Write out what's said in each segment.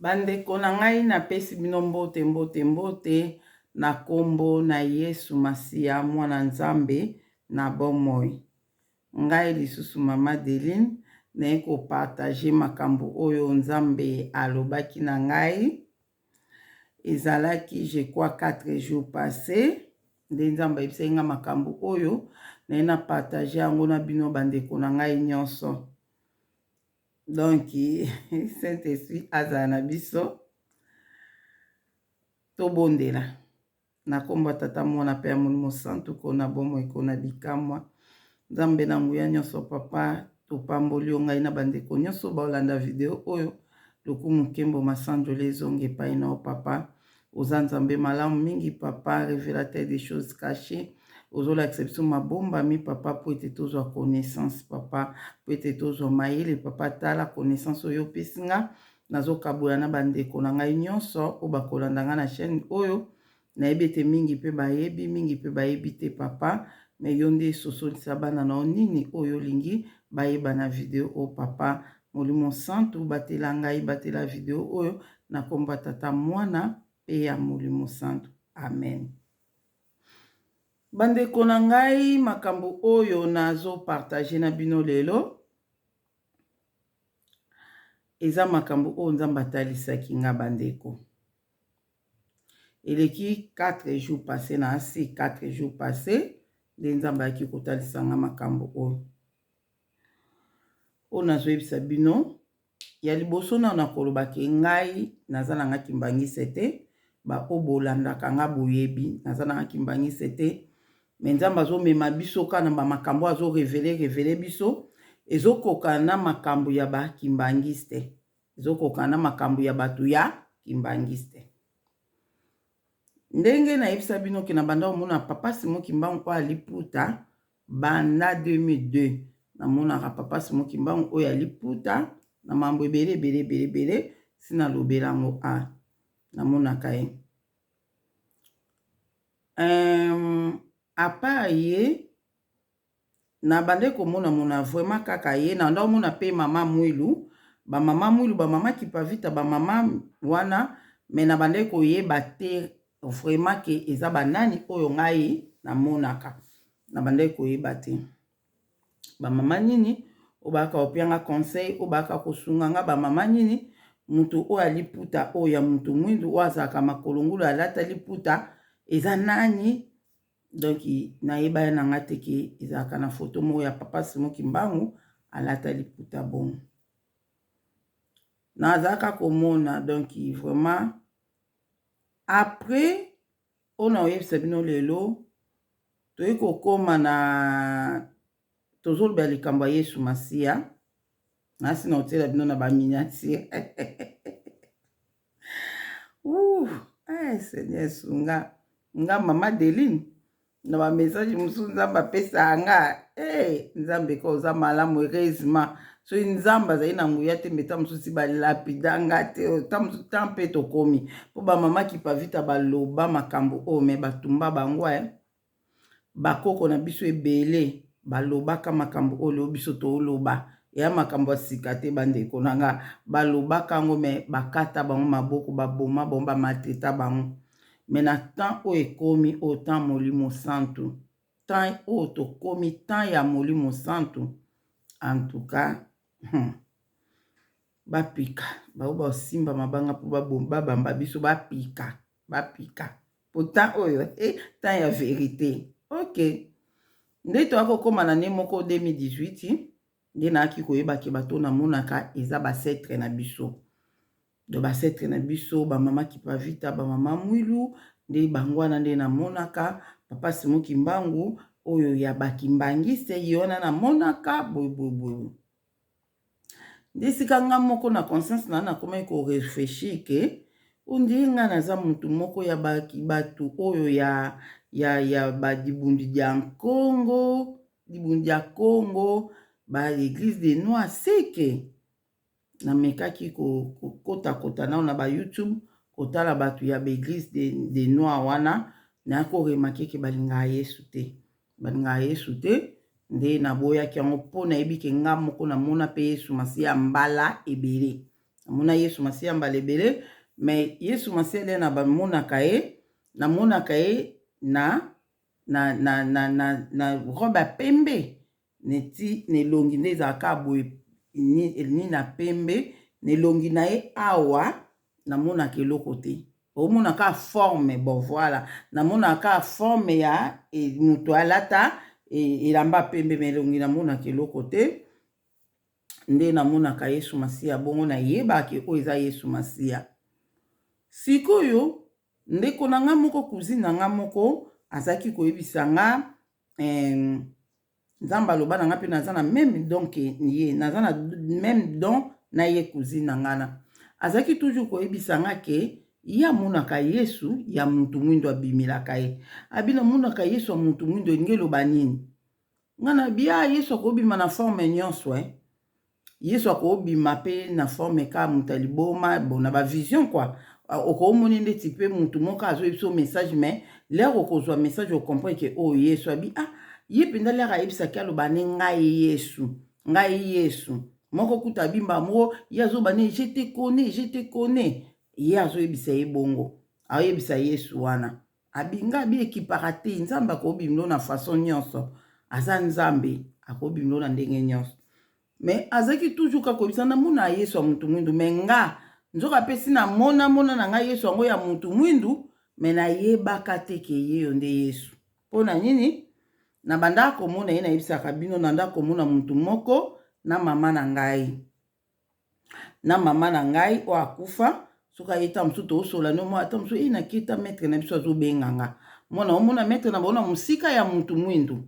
Bandeko na ngai napesi bino mbote mbote mbote na kombo na Yesu Masiya mwana Nzambe na bomoi. Ngai lisusu mama Deline naye ko partager makambo oyo Nzambe alobaki na ngai. Ezalaki je crois 4 jours passe nde Nzambe ayebisaki ngai makambo oyo naye na partager yango na bino bandeko na ngai nyonso. Donc Saint Esprit azala na biso. Tobondela na kombo ya Tata, Mwana pe ya Molimo Santu, kona bomoi, kona bikamwa. Nzambe na nguya nyonso, Papa, topamboli yo ngai na bandeko nyonso baolanda video oyo. Lokumu, nkembo, masanjoli ezonga epai na yo, Papa. Oza Nzambe malamu mingi, Papa, révélateur des choses cachées. Ozolakisa biso mabombami, Papa, po ete tozwa connaissance, Papa, po ete tozwa mayele, Papa. Tala connaissance oyo opesi nga, nazokabola na bandeko na ngai nyonso oyo bakolanda nga na chaîne oyo. Nayebi ete mingi mpe bayebi, mingi mpe bayebi te, Papa, me yo nde esosolisa bana na yo nini oyo olingi bayeba na video oyo, Papa. Molimo Santu, batela ngai, batela video oyo na kombo ya Tata, Mwana mpe ya Molimo Santu. Amen. Bandeko na ngai, makambo oyo nazo partage na bino lelo eza makambo oyo Nzambe atalisaki nga, bandeko. Eleki 4 jours passé na asi 4 jours passé nde Nzambe ayaki kotalisa nga makambo oyo. Oyo nazoyebisa bino ya liboso na nakoloba ke ngai naza na nga kimbangise te. Baoyo bolandaka nga boyebi naza na nga kimbangise te, me Nzambe azomema biso kaka na bamakambo azo révéler révéler biso ezokoka na makambo ya bakimbangiste, ezokoka na makambo ya bato ya kimbangiste. Ndenge nayebisa bino ke na banda komona Papa Simon Kimbangu oyo aliputa banda 2002, namonaka Papa Simon Kimbangu oyo aliputa na mambo ebele ebele ebele ebele. Si nalobela yango a namonaka ye. À part ye, na bande komona mona vraiment kaka ye. Na banda komona mpe mama Mwilu, bamama Mwilu, bamama Kipavita, bamama wana, me na bande koyeba te vraiment ke eza banani oyo ngai namonaka. Na bande koyeba te bamama nini oyo bayaka kopianga conseil, oyo bayaka kosunga nga, bamama nini, moto oyo aliputa oyo ya moto mwindu oyo azalaka makolo ngulu alata liputa eza nani. Donc nayeba ye na nga te ke ezalaka na foto moko ya Papa Simon Kimbangu alata liputa bongo nazalaka komona. Donc vraiment après oyo na oyebisa bino lelo, toyei kokóma na tozoloba likambo ya Yesu Masiya. Nasi na otiela bino na ba miniature. Eh, Seigneur sunga nga mama Deline na ba message mosusu Nzambe apesaka nga. Hey, Nzambe ka oza malamu. Heureusement soki Nzambe azali na nguya te, mbeta mosusu balapida nga te. Ta mosusu ta mpe tokomi mpo bamama Kipavita baloba makambo oyo, me batumba bango. Bakoko na biso ebele balobaka makambo oyo lelo biso tooloba. Eya makambo ya sika te, bandeko na nga. Balobaka yango, me bakata bango maboko, baboma bango, bamaltraita bango. Me na temps oyo ekomi oyo, temps Molimo Santu, temps oyo tokomi temps ya Molimo Santu, en tout cas, bapika bao basimba mabanga mpo babamba biso, bapika, bapika po temps oyo temps ya vérité. Ok, nde toya kokóma na nde moko 2018 nde nayaki koyeba ke bato namonaka eza ba ancêtres na biso. Donc ba ancêtres na biso, bamama Kipavita, bamama Mwilu, nde bango wana nde namonaka. Papa Simon Kimbangu oyo ya bakimbangiste, ye wana namonaka boyeboyeboye. Nde esika nga moko na conscience na nakomaki ko réfléchir ke ondiri nga naza motu moko ya bato oyo ya badibundi ya Nkongo, dibundi ya Congo, ba église de noir. Seke namekaki kokotakota nao na ba YouTube, kotala bato ya ba église de noir wana. Naya ko remarquer ke balingaka Yesu te, balingaka Yesu te. Nde naboyaki yango mpo nayebi ke nga moko namona mpe Yesu Masiya mbala ebele. Namona Yesu Masiya mbala ebele, mais Yesu Masiya nde na bamonaka ye, namonaka ye na na na na na, na robe ya pembe neti na elongi nde ezalaka boye ni na pembe na elongi na ye awa namonaka eloko te. Omona kaka forme, bon voilà, namonaka kaka forme ya moto alata elamba pembe, mais elongi namonaka eloko te. Nde namonaka Yesu Masiya bongo, nayebaka ke oyo eza Yesu Masiya. Sikoyo ndeko na nga moko, cousine na nga moko, azalaki koyebisa nga eh, Nzambe aloba na nga mpe naza na même don ke ye, naza na même don na ye. Cousine na nga na azalaki toujours koyebisa nga ke ye amonaka Yesu ya mutu mwindo abimelaka ye. Abi namonaka Yesu ya mutu mwindo, elingi eloba nini? Nga na bia Yesu akobima na forme nyonso eh. Yesu akobima mpe na forme ka moto ya liboma, bon, na bavision quoi. Okomoni ndeti mpe motu moko azoyebi biso message, mais l'heure okozwa message, ocomprendre ke oyo Yesu. Abi ah, ye mpenza l'heure ayebisaki, aloba ne ngai Yesu, ngai Yesu moko kuta abimba moko, ye azoba ne je te connais, je te connais. Ye azoyebisa ye bongo, aoyebisa Yesu wana. Abi nga abi ekipaka te, Nzambe akobimilo na façon nyonso, aza Nzambe, akobimilo na ndenge nyonso. Mais azalaki toujours kaka koyebisa namona Yesu ya mutu mwindu. Mais nga nzoka mpe si namona mona na ngai Yesu yango ya mutu mwindu, mais nayebaka te ke ye yo nde Yesu. Mpo na nini? Na bandaka komona ye, nayebisaka bino, nanda komona mutu moko na mama na ngai, na mama na ngai oyo akufa. Soki aye, ta mosusu tosola no mwa, ata mosusu e nakita, maître na biso azobenga nga. Mwana omona maître na bango na mosika ya mutu mwindu,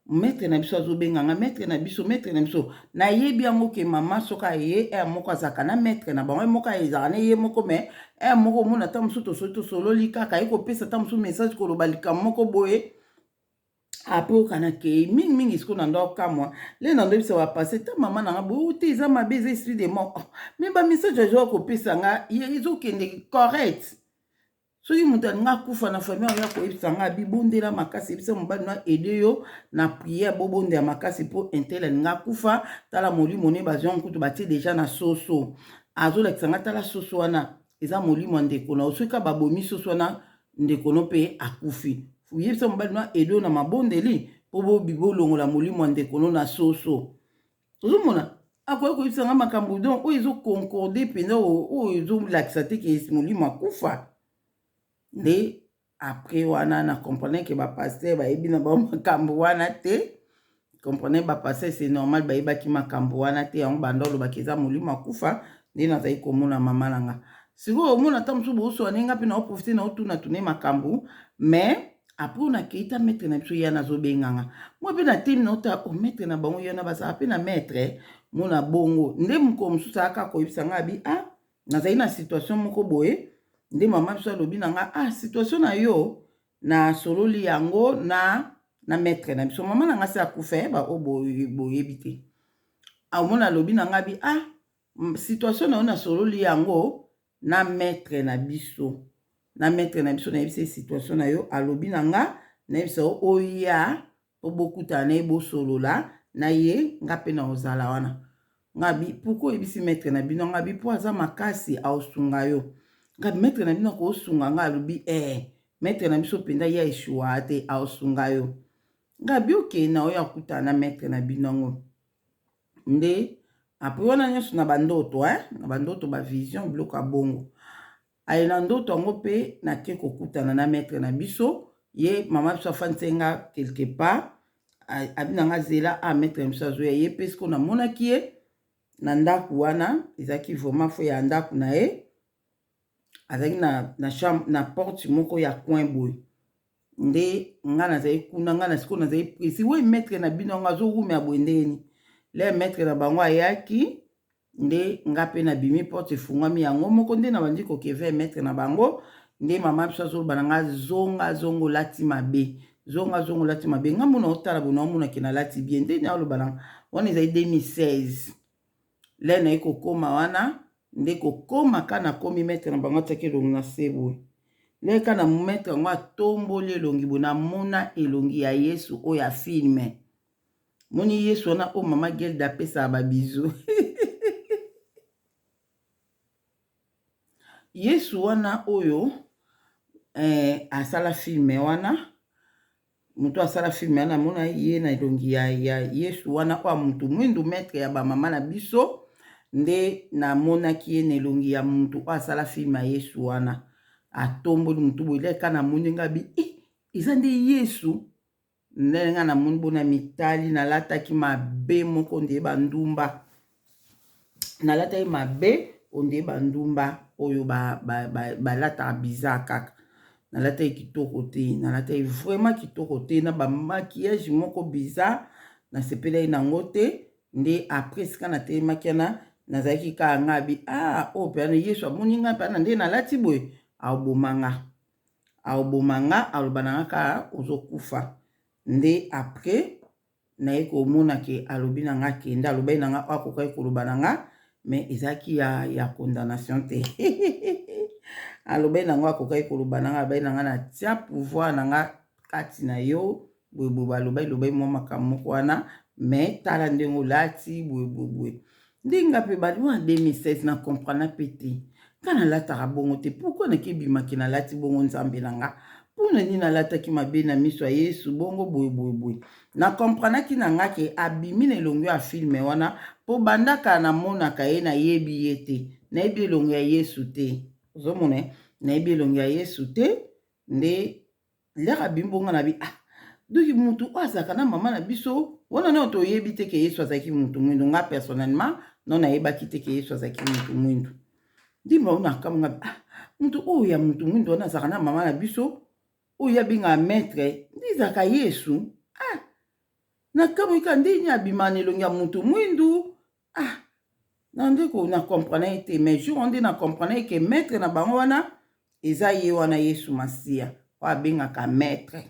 maître na biso azobenga nga, maître na biso, maître na biso. Nayebi yango ke mama soki aye ere moko azalaka na maître na bango, ye moko ezalaka na ye moko, mais ere moko omona ata mosusu tosoli, tosololi kaka, ye kopesa ata mosusu message, koloba likambo moko boye, apres okana kei mingimingi. Sikoyo na ndo kamwa le na ndo yebisa bapase ta mama na nga boye te, eza mabe, eza esprit de mort. Oh, mais bamessage azoya kopesa nga ezokende correct. Soki moto alingi akufa na famille, oya koyebisa nga, bibondela makasi, yebisa mobali no aide yo na prière, bobondela makasi mpo un tel alingi akufa. Tala molimo ne bazwa nkutu batie déjà na soso, azolakisa nga, tala soso wana eza molimo ya ndeko na yo. Soki ka babomi soso wana, ndeko no mpe akufi. Yebisa mobali no aide yo na mabondeli mpo bolongola molimo ya ndeko no na soso. Ozomona akoki koyebisa nga makambo donc oyo ezoconcorde mpenza, oyo ezolakisa te ke molimo akufa. Nde après wana na comprendre ke bapasteur bayebi na bango makambo wana te. Comprendre, bapasteur, c'est normal, bayebaki makambo wana te. Yango banda olobaki eza molimo akufa. Nde nazali komona mama na nga sikoyo, omona ata mosusu booswa ndenge nga mpe naoprofite naotuna tune makambo. Mais après nakei ta maître na biso ye wana azobenganga mwa mpe na temi naota o maître na bango ye wana, bazala mpe na maître mona bongo. Nde mokolo mosusu ayaka koyebisa nga, abi ah, nazali na situation moko boye. Nde mama biso alobi na nga, ah, situation na yo nasololi yango na maître na biso. Mama na nga se akufa, baoyo boyebi te. Omona alobi na nga bi ah, situation na yo nasololi yango na maître na biso, na maître na biso nayebisa ye situation na yo. Alobi na nga nayebisa yo oya po bokutana na ye, bosolola na ye, nga mpe na ozala wana. Nga bi pourquoi oyebisi maître na bino? Nga bi mpo aza makasi, aosunga yo. Nga bi maître na bino akosunga nga? Alobi eh, maître na biso mpenza ye aeshuwa te, aosunga yo. Nga bi okende na oyo akutana na maître na bino yango. Nde après wana nyonso na bandoto, eh? Na bandoto, bavision, biloko ya bongo. Aye na ndoto yango mpe nake kokutana na maître na biso. Ye mama biso afandisi nga quelque part, abi na nga zela a maître na biso azoya. Ye mpe sikoyo namonaki ye na ndako wana, ezalaki vraiment fo ya ndako na ye, azalaki na chambre, na porte moko ya coin boye. Nde nga nazali kuna, nga na sikoyo nazali précis we maître na bino yango azowumela boye ndeni. Le maître na bango ayaki, nde nga mpe nabimi, porte efungwami yango moko, nde nabandi kokeve maître na bango. Nde mama biso azoloba na nga, zonga, zonga, olati mabe, zonga, zonga, olati mabe. Nga mona otala boye, naomonake nalati bien. Nde naoloba na wana ezali 2016. Le naye kokóma wana, nde kokóma ka nakomi, maître na bango atiaki elongi na se boye. Leka na maître yango atomboli elongi boye, namona elongi ya Yesu oyo ya film. Moni Yesu wana oyo mama Gelda apesaka babisous. Yesu wana oyo eh, asala filme wana, moto asala filme wana, namona ye na elongi ya Yesu wana oyo motu mwindu, maître ya bamama na biso. Nde namonaki ye na elongi ya motu oyo asala filme ya Yesu wana, atomboli motu boye leka, namoni nga bi eh, eza nde Yesu. Ndenge nga namoni bona mitali, nalataki mabe moko nde bandumba, nalataki mabe onde bandumba oyo balataka ba, ba bizarre kaka. Nalataki kitoko te, nalataki vraiment kitoko te, na bamaquillage moko bizarre, nasepelaki nango te. Nde après, esika natelemaki wana, nazalaki kaka nga bi ah, oyo mpe wana Yesu amoni nga mpe wana nde nalati boye, aoboma nga, aoboma nga, aloba na nga kaka ozokufa. Nde après naye komona ke alobi na nga kende, alobaki na nga oyo akokaki koloba na nga, mais ezalaki ya condamnation te. Alobaki na ngo akokaki koloba na nga, alobaki na nga natia pouvoir na nga kati na yo boyeboye. Balobaki lobaki mwa makambo moko wana, mais tala ndenge olati boyeboyeboye. Nde nga mpe bali wana 2016 na comprendre mpe te, nga nalataka bongo te. Pourquoi nakebimaki nalati bongo? Nzambe na nga, mpona nini nalataki mabe na miso ya Yesu bongo boyeboyeboye? Na comprenaki na nga ke abimi na elongi ya filme wana, mpo bandaka namonaka ye, nayebi ye te, nayebi elongi ya Yesu te. Ozomona, nayebi elongi ya Yesu te. Nde lere abimi bongo na bi ah, donc mutu oyo azalaka na mama na biso wana, nano toyebi te ke Yesu azalaki mutu mwindu. Nga personnellement no nayebaki te ke Yesu azalaki mutu mwindu. Ndimba oyo nakamwa, ah, mutu oyo ya mutu mwindu wana azalaka na mama na biso oyo abengaka maître, nde ezalaka Yesu. Ah, nakamwi ka ndeni abima na elongi ya mutu mwindu. Ah, na ndeko na comprendre ye te, mais jour nde na comprendre ye ke maître na bango wana eza ye wana Yesu Masiya oyo abengaka maître.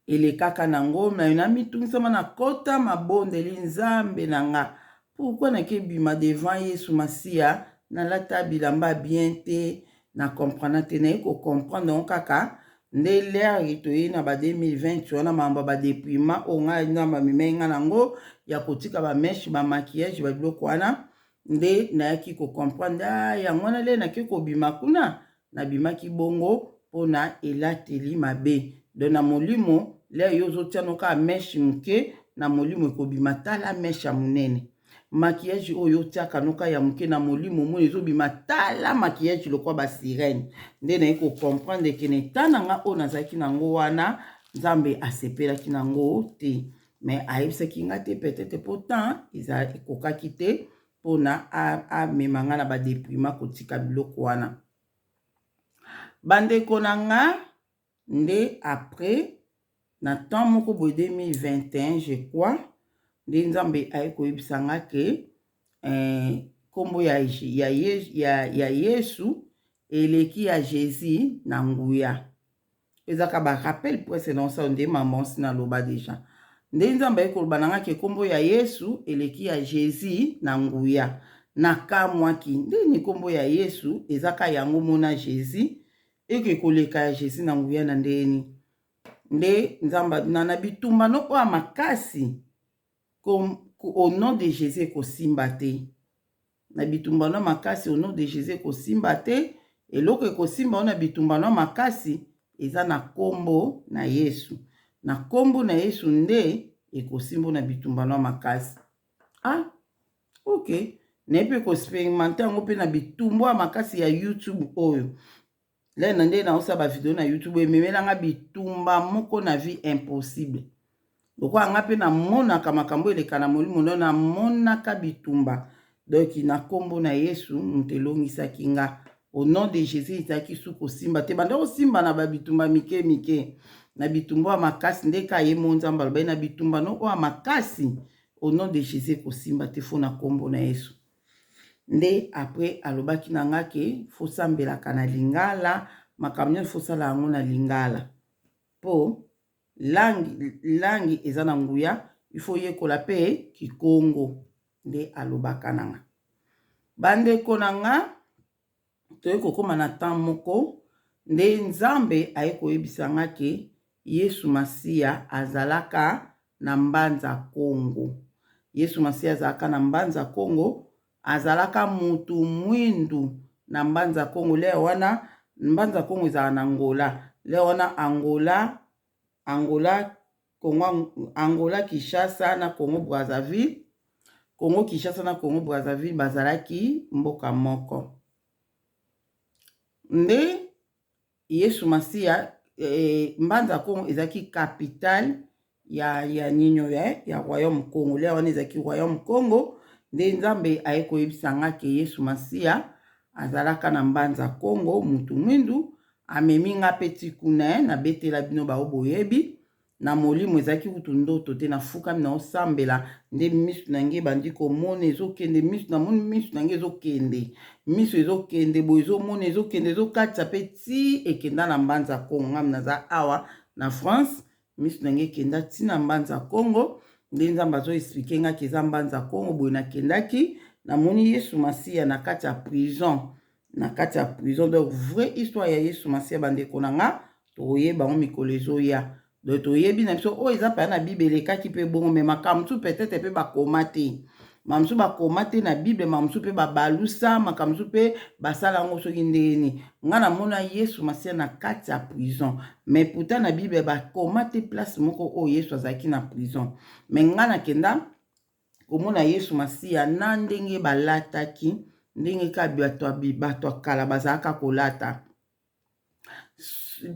Elekaka nango na mitungisama, na kota mabondeli: Nzambe na nga, pourquoi nakebima devant Yesu Masiya nalata bilamba bien te? Na comprendre te, naye kocomprendre yango kaka nde lere toyei na ba 2020 wana, makambo ya badépouillement oyo ngai Nzambe amemai ngai nango ya kotika bamèches, bamaquillage, babiloko wana. Nde nayaki kocomprendre, ah, yango wana le nake kobima kuna, nabimaki bongo mpona elateli mabe. Donc na molimo, le yo ozotia no kaka mèche moke, na molimo ekobima tala mèche ya monene. Maquillage oyo otiaka noka ya moke, na molimo moni ezobima tala maquillage lokwa basirène. Nde naye kocomprendre ke na eta na nga oyo nazalaki nango wana, Nzambe asepelaki nango te, mais ayebisaki nga te, peut-être po temps eza ekokaki te mpona amema nga na badépouillement, kotika biloko wana, bandeko na nga. Nde après na temps moko boye, 2021 je crois, nde Nzambe aye koyebisa nga ke nkombo ya Yesu eleki ya Jésus na nguya. Ezaka barappel presque naosala nde mama osi naloba déjà. Nde Nzambe aye koloba na nga ke nkombo ya Yesu eleki ya Jésus na nguya. Nakamwaki ndeni nkombo ya Yesu ezaka yango mona Jésus eke koleka ya Jésus na nguya na ndeni. Nde Nzambe na bitumba no oyo ya makasi, au nom de Jésus ekosimba te. Na bitumba no makasi, au nom de Jésus ekosimba te. Eloko ekosimba oyo na bitumba no makasi eza na nkombo na Yesu. Na nkombo na Yesu nde ekosimba na bitumba no makasi. Ah, ok, naye mpe koexpérimenter yango mpe na bitumba ya makasi ya YouTube oyo. Lere na nde naosala bavideo na YouTube, ememelanga bitumba moko na vie impossible. Lokola nga mpe namonaka makambo eleka na molimo, ndo namonaka bitumba. Donc na nkombo na Yesu moto elongisaki nga. Au nom de Jésus ezalaki su kosimba te. Banda kosimba na babitumba mike mike, na bitumba ya makasi nde ka ye mo Nzambe alobaki na bitumba no oyo ya makasi, au nom de Jésus ekosimba te, faut na nkombo na Yesu. Nde après alobaki na nga ke faut sambelaka na lingala, makambo nyonso faut sala yango na lingala, mpo langue eza na nguya, il faut yekola mpe kikongo. Nde alobaka na nga. Bandeko na nga, toyei kokóma na temps moko nde Nzambe aye koyebisa nga ke Yesu Masiya azalaka na Mbanza Kongo. Yesu Masiya azalaka na Mbanza Kongo, azalaka mutu mwindu. na Mbanza Kongo. Lere wana Mbanza Kongo ezala na Angola. Lere wana Angola, Angola, Congo, Angola Kinshasa na Congo Brazzaville, Congo Kinshasa na Congo Brazzaville bazalaki mboka moko. Nde Yesu Masiya eh, Mbanza Kongo ezalaki capitale ya nini oyo ya Royaume Kongo. Lere wana ezalaki Royaume Kongo. Nde Nzambe aye koyebisa nga ke Yesu Masiya azalaka na Mbanza Kongo, mutu mwindu amemi nga pe ti kuna, nabetela bino bao boyebi. Na molimo ezalaki kutu ndoto te, nafukami naosambela nde misu na ngai ebandi komona ezokende, misu namoni misu na ngai ezokende, misu ezokende boye, ezomona ezokende, ezokatisa pe ti ekenda na Mbanza Kongo. Ngami naza awa na France, misu na ngai ekenda ti na Mbanza Kongo. Nde Nzambe azo expliquer nga ke eza Mbanza Kongo boye. Nakendaki, namoni Yesu Masiya na kati ya prison, na kati ya prison. Donc vraie histoire ya Yesu Masiya, bandeko na nga, tokoyeba yango mikolo ezoya. Donc toyebi na biso oyo eza mpenza na Bible elekaki mpe bongo, mais makambo mosusu peut-être mpe bakoma te, makambo mosusu bakoma te na Bible, makambo mosusu mpe babalusa, makambo mosusu mpe basala yango soki ndenge nini. Nga namona Yesu Masiya na kati ya prison, mais pourtant na Bible bakoma te place moko oyo Yesu azalaki na prison. Mais nga nakenda komona Yesu Masiya na ndenge balataki, ndenge kaka bato ya kala bazalaka kolata.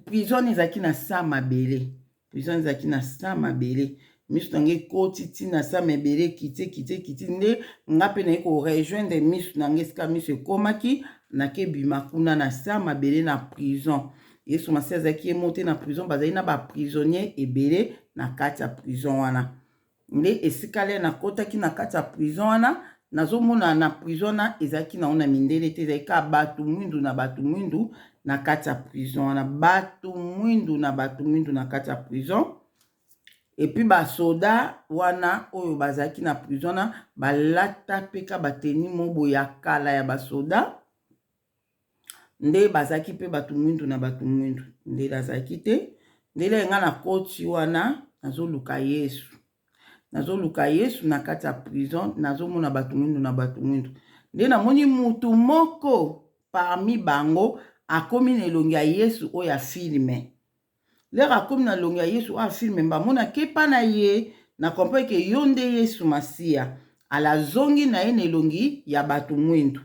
Prison ezalaki na sa mabele, prison ezalaki na sa mabele. Miso na ngai ekoti ntina sa mabele, ekiti, ekiti, ekiti. Nde nga mpe naye korejoindre miso na ngai esika miso ekomaki, nakebima kuna na sa mabele na prison. Yesu Masiya azalaki ye moko te na prison, bazali na baprisonnier ebele na kati ya prison wana. Nde esika le nakotaki na kati ya prison wana, nazomona na prison wana ezalaki nango na mindele te, ezalaki kaka bato mwindu na bato mwindu na kati ya prison wana, bato mwindu na bato mwindu na kati ya prison. Et puis basoda wana oyo bazalaki na prison wana balata mpe ka bateni mobo ya kala ya basoda, nde bazalaki mpe bato mwindu na bato mwindu. Ndele azalaki te. Ndele nga na koti wana, nazoluka Yesu, nazoluka Yesu na kati ya prison, nazomona bato mwindu na bato mwindu. Nde namoni mutu moko parmi bango akomi na elongi ya Yesu oyo ya film. Lere akomi na elongi ya Yesu oyo ya film, bamona kepa na ye, na comprendre ke yo nde Yesu Masiya. Alazongi na ye na elongi ya bato mwindu,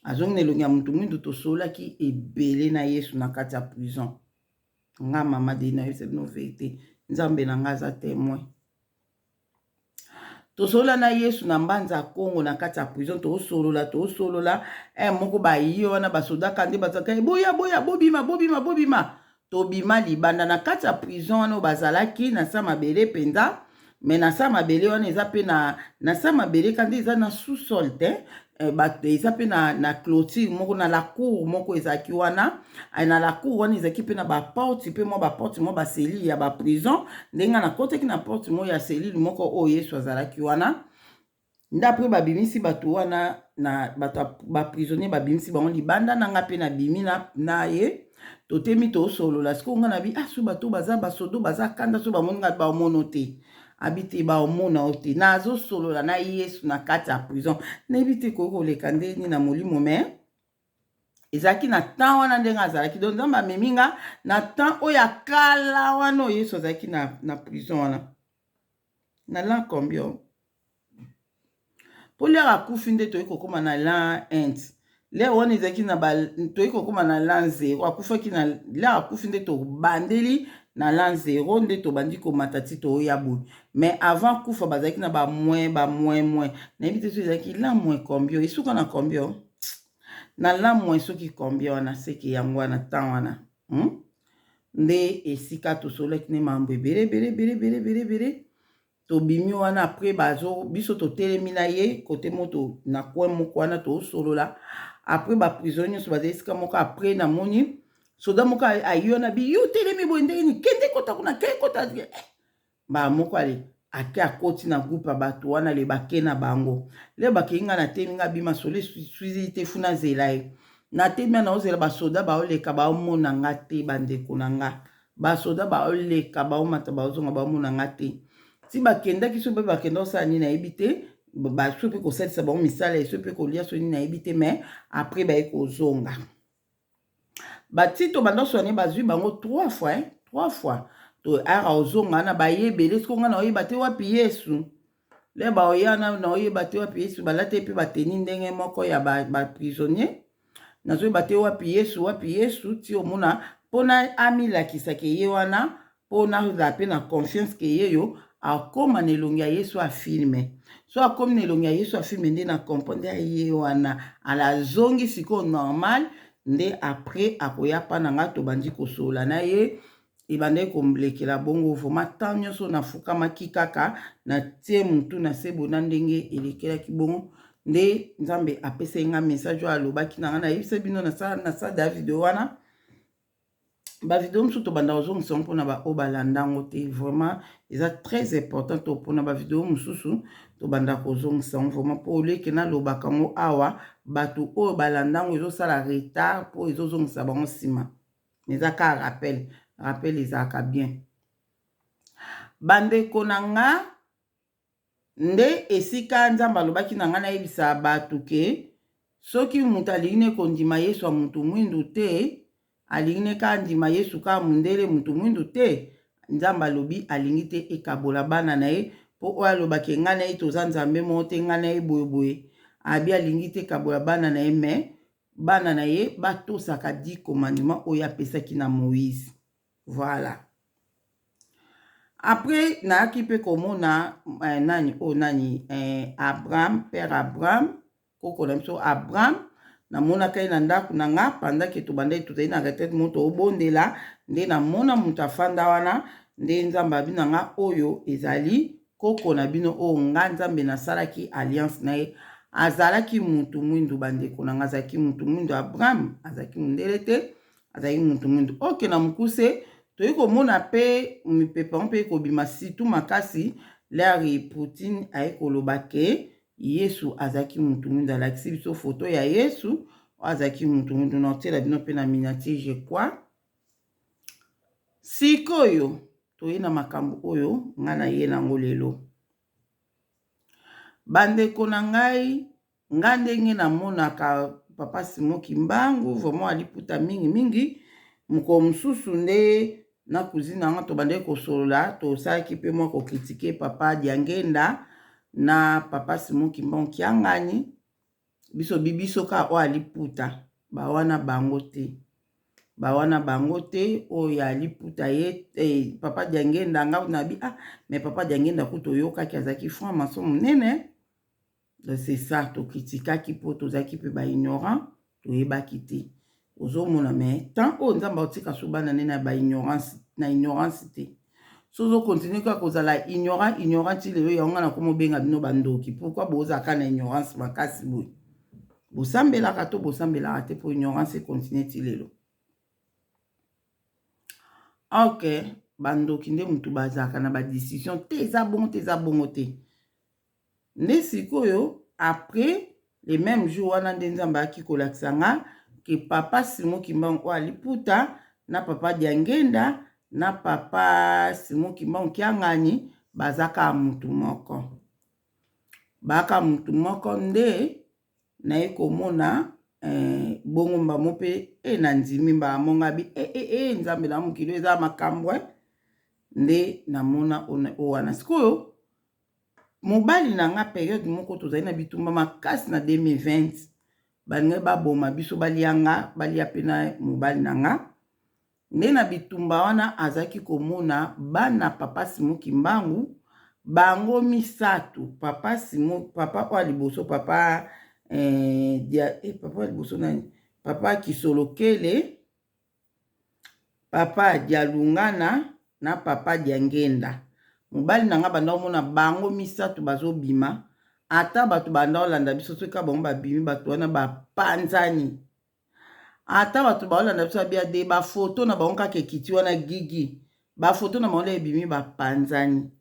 azongi na elongi ya motu mwindu. Tosololaki ebele na Yesu na kati ya prison. Nga mama de nayebisa bino vérité, Nzambe na nga aza témoin. Tosolola na Yesu na Mbanza Kongo na kati ya prison, tosolola, tosolola. Moko baye wana basodaka nde bazalaka, boya, boya, bobima, bobima, bobima. Tobima libanda na kati ya prison wana oyo bazalaki na sa mabele mpenza. Mais na sa mabele wana eza mpe na sa mabele kandi eza na sous-sol te, bato eza mpe na clôture moko na la cour moko ezalaki wana. Na la cour wana ezalaki mpe na baporte, mpe mwa baporte, mwa bacellule ya baprison. Ndenge nakotaki na porte moko ya cellule moko oyo Yesu azalaki wana, nde après babimisi bato wana na bato baprisonnier, babimisi bango libanda. Na nga mpe nabimi na ye, totemi, tosolola. Sikoyo nga nabi ah, so bato baza basodo baza kanda, so bamoni nga baomono te, abi te baomona o te. Nazosolola na Yesu na kati ya prison, nayebi te koki koleka ndeni na molimo, mais ezalaki na temps wana ndenge azalaki. Donc Nzambe amemi nga na temps oyo ya kala wana oyo Yesu azalaki na prison wana na l'an combien, mpo lere akufi nde toyei kokóma na l'an 1. Lere wana ezalaki na toyei kokóma na l'an 0. Akufaki na lere akufi nde tobandeli na l'an 0, nde tobandi komata ti toya boye. Mais avant kufa bazalaki na bamoins, bamoins moins, nayebi te so ezalaki l'an moins combien, esuka na combien, na l'an moins soki combien wana. Seke yango wana temps wana, Nde esika tosololaki nde mambo ebele ebele ebele ebele ebele ebele. Tobimi wana, après bazo biso totelemi na ye kote moto na coin moko wana, tosolola. Après baprisonnier nyonso bazali esika moko. Après namoni soda moko ayi wana, bi yo telemi boye ndenge nini? Kende kota kuna, ke kota mbala moko. Ale ake akoti na groupe ya bato wana, le bake na bango, le bakei. Nga na temi, nga bima solo eswizili te, funa zela ye. Natemi na ozela basoda baoleka, baomona nga te. Bandeko na nga, basoda baoleka, baomata, baozonga, baomona nga te. Ti bakendaki, so mpe bakenda kosala nini nayebi te. Baso mpe kosalisa bango misala, eso mpe kolia, so nini nayebi te. Mais après baye kozonga, batito banda soigner, bazwi bango trois fois, hein? Trois fois to ara ozonga wana, bayebele siko nga na oyeba te wapi Yesu. Le baoya na oyeba te wapi Yesu. Balati mpe bateni ndenge moko ya baprisonnier ba. Nazoyeba te wapi Yesu, wapi Yesu. Ti omona mpona amilakisaka ye wana, mpo nazala mpe na confiance ke ye yo akóma na elongi ya Yesu afilme. So akómi na elongi ya Yesu afilme, nde na comprendre ye wana. Alazongi sikoyo normal, nde après akoya mpa na nga, tobandi kosolola na ye. Ebandaki kolekela bongo vraiment temps nyonso, nafukamaki kaka, natie motu na se bona ndenge elekelaki bongo. Nde Nzambe apesaki nga message oyo alobaki na nga, nayebisa bino na sa da video wana. Bavideo mosusu tobanda kozongisa yango mpona baoyo balanda yango te. Vraiment eza très important to mpona bavideo mosusu tobanda kozongisa yango vraiment, mpo oleke nalobaka yango awa, bato oyo balanda yango ezosala retard, mpo ezozongisa bango nsima. Eza kaka rappel, rappel ezalaka bien, bandeko na nga. Nde esika Nzambe alobaki na ngai nayebisa bato ke soki moto alingi ne kondima Yesu ya motu mwindu te, alingi ne kaka ndima Yesu kaka mondele, motu mwindu te, Nzambe alobi alingi te ekabola bana na ye. Mpo oyo alobaki ngai na ye toza Nzambe moko te, ngai na ye boyeboye, abi alingi te ekabola bana na ye. Mais bana na ye batosaka 10 commandements oyo apesaki na Moïse. Voilà. Après nayaki mpe komona nani oyo, nani, Abraham, père Abraham, koko na biso Abraham. Namonaka ye na ndako na nga pendant ke tobandaki, tozali na retraite moko, toobondela. Nde namona moto afanda wana. Nde Nzambe abi na nga: oyo ezali koko na bino oyo nga Nzambe nasalaki alliance na ye. Azalaki mutu mwindu, bandeko na nga, azalaki mutu mwindu. Abraham azalaki mondele te, azalaki mutu mwindu. Oke na mokuse, toyei komona mpe mipepe yango mpe ekobima situ makasi. L'heure Poutine aye koloba ke Yesu azalaki mutu mwindu, alakisi biso foto ya Yesu oyo azalaki mutu mwindu. Na otiela bino mpe na miniature, je crois. Sikoyo toye na makambo oyo ngai naye nango lelo, bandeko na ngai. Nga ndenge namonaka papa Simon Kimbangu, vraiment aliputa mingimingi. Mokolo mosusu nde na cousine na nga tobandaki kosolola, tosalaki mpe mwa kocritiquer papa Diangenda na papa Simon Kimbangu Kiangani. Biso bibiso kaka oyo aliputa bawana bango te, bawana bango te. Oyo aliputa ye papa Diangenda, nga nabi: ah, mais papa Diangenda kutu oyokaki azalaki franc maçon monene. C'est ça, tocritiquaki mpo tozalaki mpe baignorant, toyebaki te. Ozomona, mais tant oyo Nzambe aotika so bana nde na baignorance, na ignorance te. So ozocontinuer kaka kozala ignorant, ignorant ti lelo. Yango nga nakoma obenga bino bandoki. Pourquoi bozalaka na ignorance makasi boye? Bosambelaka to bosambelaka te mpo ignorance econtinuer ti lelo? Ok, bandoki nde motu bazalaka na badécision te. Eza bongo te, eza bongo te. Nde sikoyo après le même jour wana nde Nzambe ayaki kolakisa nga ke papa Simon Kimbangu oyo aliputa na papa Diangenda na papa Simon Kimbangu Kiangani baza kaka mutu moko, baka mutu moko. Nde naye komona bongo mbamo mpe na ndimi mbala mongo abi e Nzambe na mokili oyo eza makambo. Nde namona oyo wana. Sikoyo mobali na nga, période moko tozali na bitumba makasi na 2020, balingai baboma biso, balia nga, balia mpe na mobali na nga. Nde na bitumba wana azalaki komona bana papa Simon Kimbangu bango misato. Papa Simon, papa oyo ya liboso, papa papa ya liboso nani, papa Kisolokele, papa Dialungana na papa Diangenda. Mobali na nga banda omona bango misato bazobima. Ata bato banda olanda biso, soki bango babimi, bato wana bapanzani. Ata bato baolanda biso babia de bafoto na bango kaka ekiti wana gigi, bafoto na bango ebimi, bapanzani.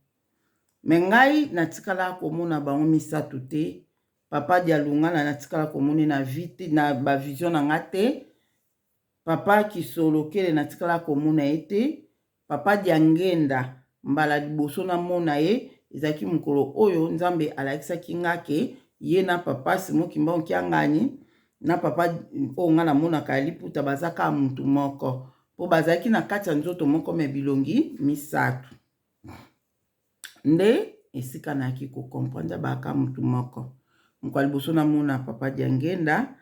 Mais ngai natikala komona bango misato te. Papa Dialungana natikala komona na vie te, na bavision na nga te. Papa Kisolokele natikala komona ye te. Papa Diangenda, mbala liboso namona ye. Ezalaki mokolo oyo Nzambe alakisaki nga ke ye na papa Simon Kimbangu Kiangani na papa oyo nga namonaka ya liputa baza kaka mutu moko, po bazalaki na kati ya nzoto moko me bilongi misato. Nde esika nayaki ko comprendre baka mutu moko. Mokolo ya liboso namona papa Diangenda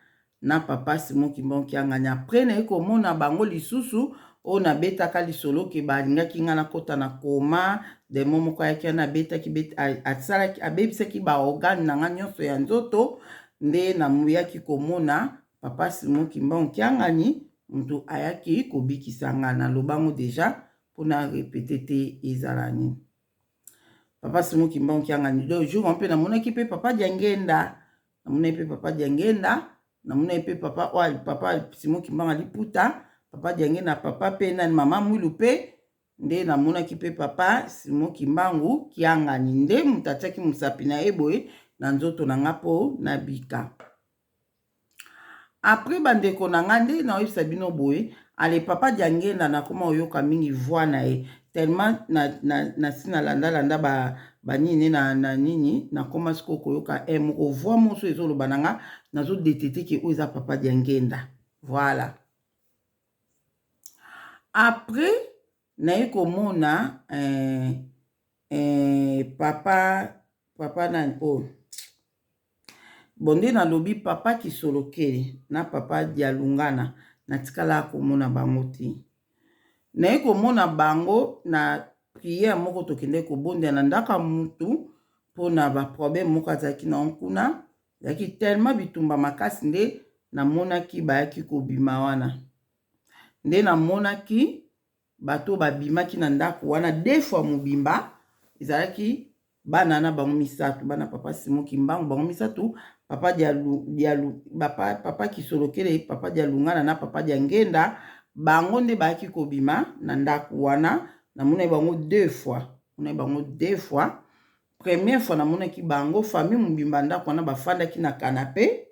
na papa Simon Kimbangu Kiangani, après naye komona bango lisusu oyo nabetaka lisolo ke balingaki nga nakota na coma, demon moko ayaki wana abetaki asalaki abebisaki ba organe na nga nyonso ya nzoto. Nde namuyaki komona papa Simon Kimbangu Kiangani, mutu ayaki kobikisa nga. Nalobango deja mpona répéter te ezala nini. Papa Simon Kimbangu Kiangani, donc jour mpe namonaki mpe papa Diangenda, namonaki mpe papa Diangenda, namonaki mpe papa oyo papa Simon Kimbangu Liputa, papa Diangenda, papa mpe nani, mama Mwilu mpe. Nde namonaki mpe papa Simon Kimbangu Kiangani, nde moto atiaki mosapi na ye boye na nzoto na nga mpo nabika. Après, bandeko na nga, nde naoyebisa bino boye, ale papa Diangenda nakoma oyoka mingi voix na ye tellement nasi nalandalanda banini na nini, nakoma sikoyo koyoka e moko voix moso ezoloba na nga, nazodétecter ke oyo eza papa Diangenda. Voilà. Après naye komona papa nani oyo bon, nde nalobi papa Kisolokele na papa Dialungana, natikala komona bango te. Naye komona bango na prière moko tokende kobondela na ndako ya mutu mpona baproblème moko azalaki na kuna, ezalaki tellement bitumba makasi. Nde namonaki bayaki kobima wana, nde namonaki bato babimaki na ndako wana deux fois mobimba. Ezalaki bana na bango misato, bana papa Simon Kimbangu bango misato, papa Dialu, Dialu, papa Kisolokele, papa Dialungana na papa Diangenda. Bango nde bayaki kobima na ndako wana. Namonaki bango deux fois, namonaki bango deux fois. Première fois namonaki bango, famille mobimba ndako wana bafandaki na canapé.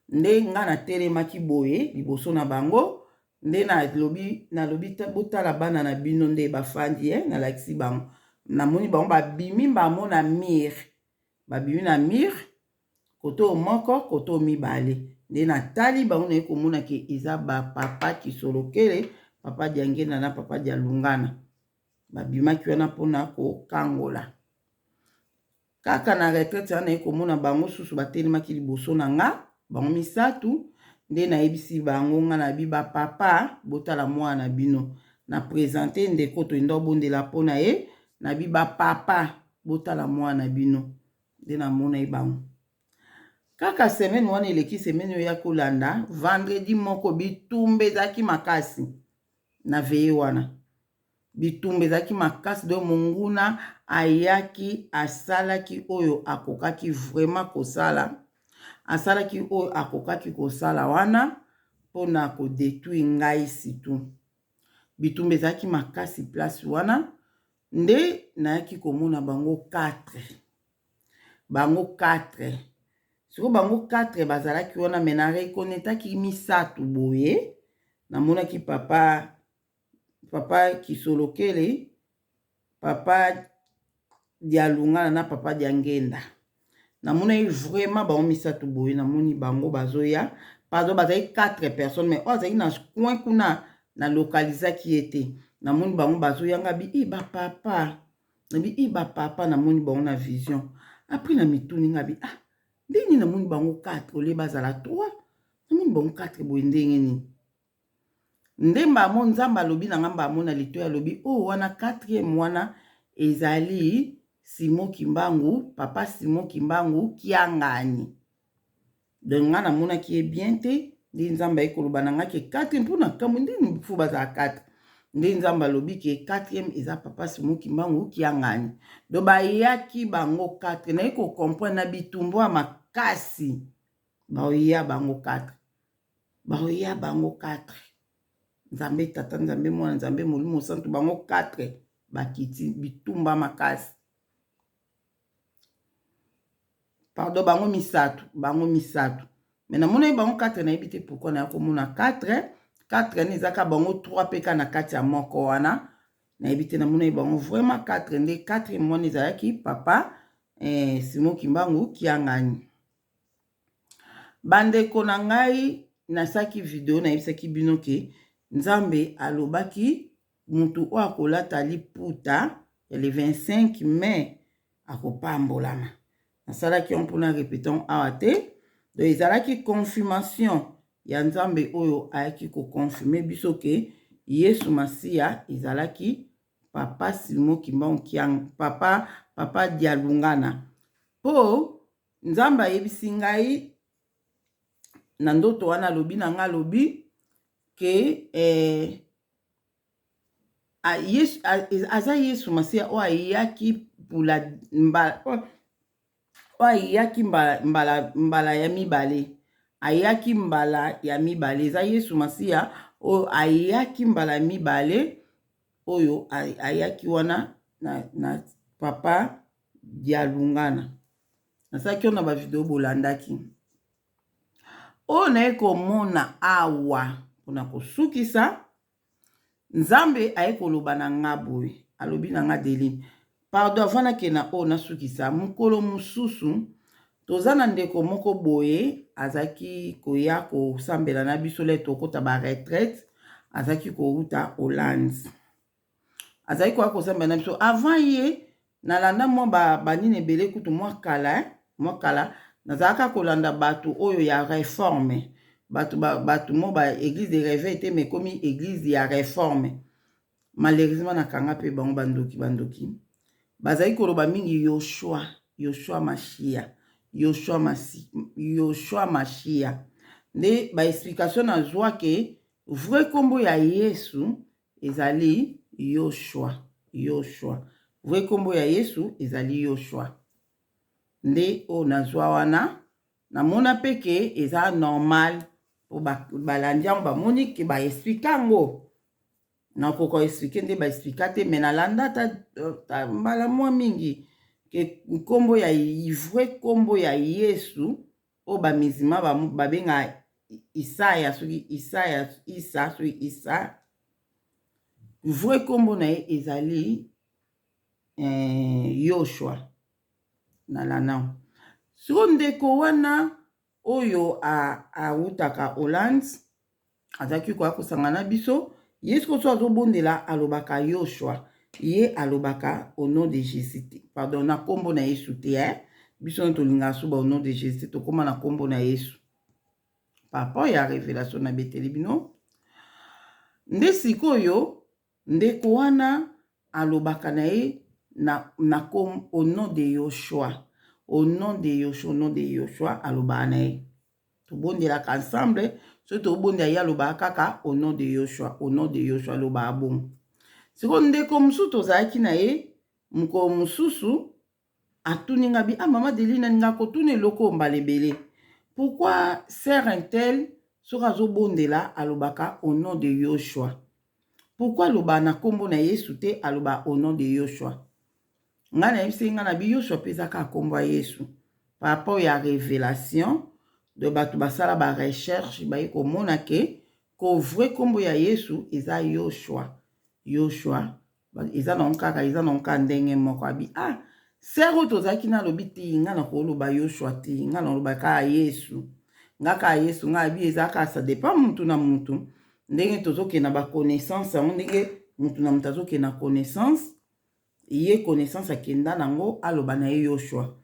Nde nga natelemaki boye liboso na bango, nde nalobi: "Botala bana na bino nde bafandi." Nalakisi bango, namoni bango babimi bango na mur, babimi na mur koto moko, koto mibale. Nde natali bango, naye komona ke eza bapapa Kisolokele, papa Diangenda na papa Dialungana. Babimaki wana mpona kokangola kaka na retraite wana. Naye komona bango susu batelemaki liboso na nga, bango misato. Nde nayebisi bango, nga na bi: "Bapapa, botala mwana na bino." Na présenter ndeko toyinda obondela mpo na ye. Na bi: "Bapapa, botala mwana na bino." Nde namona ye bango kaka semaine wana eleki. Semaine oyo ya kolanda, vendredi moko, bitumba ezalaki makasi na veillée wana. Bitumba ezalaki makasi, donc monguna ayaki, asalaki oyo akokaki vraiment kosala, asalaki oyo akokaki kosala wana mpona kodétruire ngai. Surtout bitumba ezalaki makasi place wana. Nde nayaki komona bango 4, bango 4. Sikoyo bango 4 bazalaki wana, me nareconnaîtraki misato boye. Namonaki papa Kisolokele, papa Dialungana na papa Diangenda. Namonaki vraiment bango misato boye. Namoni bango bazoya, pardon, bazali 4 personnes, mais oyo azalaki na coin kuna nalokalizaki ye te. Namoni bango bazoyanga bi e bapapa, nabi e bapapa. Namoni bango na vision. Après na mituni nga bi: "Ah, ndenge nini namoni bango 4 olie bazala 3? Namoni bango 4 boye, ndenge nini?" Nde mbamo Nzambe alobi na nga, mbamo na litoyi alobi: "Oyo oh, wana quatrième wana ezali Simon Kimbangu, papa Simon Kimbangu Kiangani." Donc nga namonaki ye bien te. Nde Nzambe aye koloba na nga ke quatrième, mpona kambo ndeni fo bazala 4. Nde Nzambe alobi ke quatrième eza papa Simon Kimbangu Kiangani. Donc bayaki bango 4. Naye kocomprendre na bitumbu ya makasi, baoya bango 4, baoya bango 4. Nzambe Tata, Nzambe Mwana, Nzambe Molimo Santu, bango 4 bakiti bitumba makasi. Pardon, bango misato, bango misato, me namonaki bango 4. Nayebi te pourquoi naya komona 4, 4 wana ezaka bango 3 mpe ka na kati ya moko wana. Nayebi te, namonaki bango vraiment 4. Nde 4 wana ezalaki papa Simon Kimbangu Kiangani. Bandeko na ngai, nasalaki video, nayebisaki bino ke Nzambe alobaki mutu oyo akolata liputa ya le 25 mai akopambolama. Nasalaki yango mpona répéter awa te. Donc ezalaki confirmation ya Nzambe oyo ayaki koconfirmer biso ke Yesu Masiya ezalaki papa Simon Kimbangu Kiang, papa Dialungana. Mpo Nzambe ayebisi ngai na ndoto wana, alobi na ngai, alobi ke Yesu, aza Yesu Masiya oyo ayaki pula mbala, oyo ayaki mbala ya mibale. Ayaki mbala ya mibale, eza Yesu Masiya oyo ayaki mbala ya mibale, oyo ayaki wana na papa Dialungana. Nasalaki oyo na bavideo bolandaki. Oyo naye komona awa mpona kosukisa, Nzambe aye koloba na nga boye, alobi na nga: "Deline, pardon." Avant nakende na oyo nasukisa, mokolo mosusu toza na ndeko moko boye azalaki koya kosambela na biso le tokota baretraite. Azalaki kouta Hollande, azalaki koya kosambela na biso. Avant ye, nalanda mwa banini ebele kutu mwa kala, mwa kala nazalaka kolanda bato oyo ya réforme, bato mo ba église de réveil te, mais ekomi église ya réforme. Malheureusement nakanga mpe bango bandoki. Bandoki bazali koloba mingi Yoshua, Yoshua Mashia, Yoshua Masi, Yoshua Mashia. Nde baexplication nazwa ke vrai nkombo ya Yesu ezali Yoshua. Yoshua, vrai nkombo ya Yesu ezali Yoshua. Nde oyo nazwa wana, namona mpe ke eza normal po balandi yango, bamoni ke baexpliquer yango. Nakoka expliquer nde baexpliquer te, mais nalanda ata mbala mwa mingi ke nkombo ya vrai, nkombo ya Yesu oyo bamizima babengaka Isaya, soki Isaya, Isa, soki Isa, vrai nkombo na ye ezali Yoshua. Nalanda sikoyo ndeko wana oyo awutaka Hollande, azalaki koya kosanga na biso. Ye sikoyo so azobondela, alobaka Yoshua. Ye alobaka au nom de Jésus te, pardon, na nkombo na Yesu te, eh? Biso no tolingaka so ba au nom de Jésus te, tokóma na nkombo na Yesu par rapport ya révélation nabeteli bino. Nde sikoyo ndeko wana alobaka na ye na au nom de Yoshua, au nom de Yoshua, au nom de Yoshua. Alobaka na ye, tobondelaka ensemble. Soki tobondela, ye alobaka kaka au nom de Yoshua, au nom de Yoshua, alobaka bongo. Sikoyo ndeko mosusu tozalaki na ye mokolo mosusu atuni nga bi: "Ah, mama Delina, ninga kotuna eloko mbala ebele. Pourquoi sœur untel, soki azobondela, alobaka au nom de Yoshua? Pourquoi alobaka na nkombo na Yesu te, aloba au nom de Yoshua?" Ngai nayebisi ngai na bi Yoshua mpe eza kaka nkombo ya Yesu par rapport ya révélation de bato basala barecherche, baye komona ke ko vrai nkombo ya Yesu eza Yoshua. Yoshua eza nango kaka, eza nango kaka ndenge moko. Abi: "Ah, sœur oyo tozalaki na, alobi te, nga na koloba Yoshua te, nga na koloba kaka Yesu, nga kaka Yesu." Nga abi eza kaka, ça dépend mutu na mutu, ndenge tozokende na baconnaissance yango, ndenge mutu na mutu azokende na connaissance. Ye connaissance akenda nango, aloba na ye Yoshua.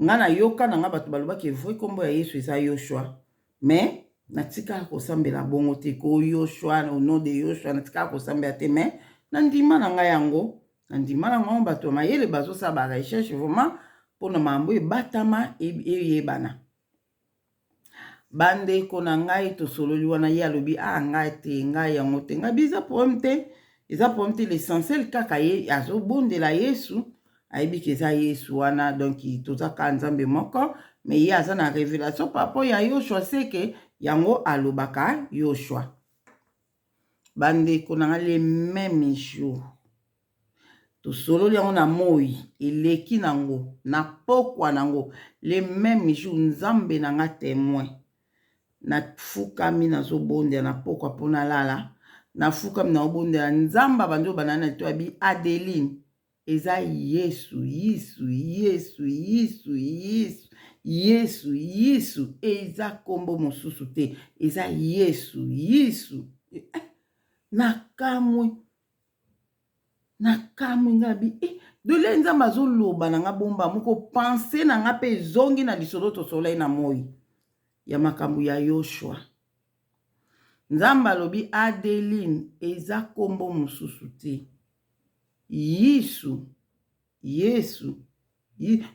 Nga nayoka na nga bato balobaki vrai nkombo ya Yesu eza Yoshua, mais natikaka kosambela bongo te, ko Yoshua, au nom de Yoshua, natikaka kosambela te. Mais na ndima na ngai yango, na ndima na ngai, bato ya mayele bazosala barecherche vraiment mpona makambo ebatama, eyebana. Bandeko na ngai, tosololi wana, ye alobi: "A ah, ngai te, ngai yango te." Ngai bi eza problème te, eza problème te. L'essentiel kaka ye azobondela Yesu, ayebi ke eza Yesu wana, donc toza kaka Nzambe moko. Mais ye aza na révélation par rapport ya Yoshua, seke yango alobaka Yoshua. Bandeko na ngai, le même jour tosololi yango na moi eleki nango na pokwa nango, le même jour, Nzambe na nga témoin, nafukami, nazobondela na pokwa mpo nalala. Nafukami naobondela Nzambe abandi obanda na litoyi abi Adeline eza Yesu Yesu Yesu Yesu Yesu Yesu Yesu eza kombo mosusu te eza Yesu Yesu eh, nakamwe nakamwe nga bi eh, dole Nzambe azoloba na nga bomba moko pense na nga mpe ezongi na lisolo tosolai na moi ya makambo ya Yoshua. Nzambe alobi Adeline eza kombo mosusu te. Yesu, Yesu.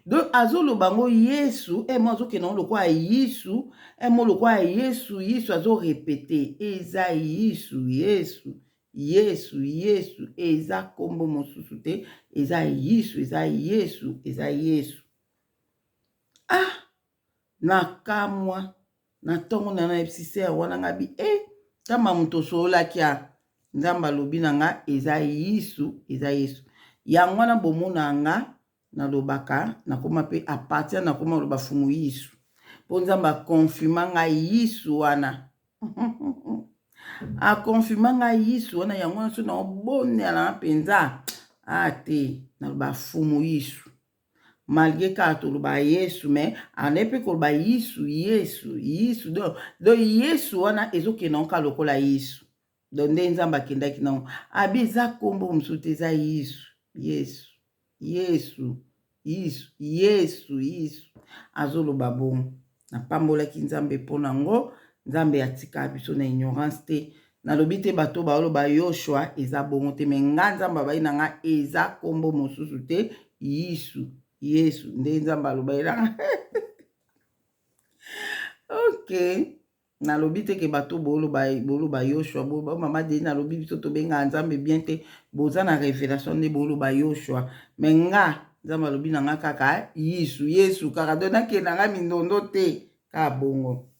Donc azoloba ngo Yesu, eh mo azokende ngo lokola Yesu, eh mo lokola Yesu, Yesu azo répéter eza Yesu, Yesu. Yesu, Yesu eza kombo mosusu te, eza Yesu, eza Yesu, eza Yesu. Ah, nakamwa na ntongo na nayebisi sere wana nga bi e eh, tamba moto osololaki a nzambe alobi na nga eza yesu eza yesu yango wana bomona nga nalobaka nakoma mpe apartir nakoma oloba fumu yesu mpo nzambe akonfirma nga yesu wana akonfirma nga yesu wana yango wana so naobonela mpenza a te naloba fumu yesu malgre kaka toloba yesu mais ande mpe koloba yesu yesu yesu donc donc yesu wana ezokende yango kaka lokola yesu donc nde nzambe akendaki nango abi eza nkombo mosusu te eza yesu yesu yesu yesu yesu yesu azoloba bongo napambolaki nzambe mpo na yango nzambe atika biso na ignorance te nalobi te bato baoloba yoshua eza bongo te me nga nzambe abai na nga eza nkombo mosusu te yesu yesu nde nzambe alobai na nga ok nalobi te ke bato boloba boloba yoshua boloba mama deni nalobi biso tobengaka nzambe bien te boza na révélation nde boloba yoshua me nga nzambe alobi na nga kaka yesu yesu kaka do nakenda nga mindondo te kaka bongo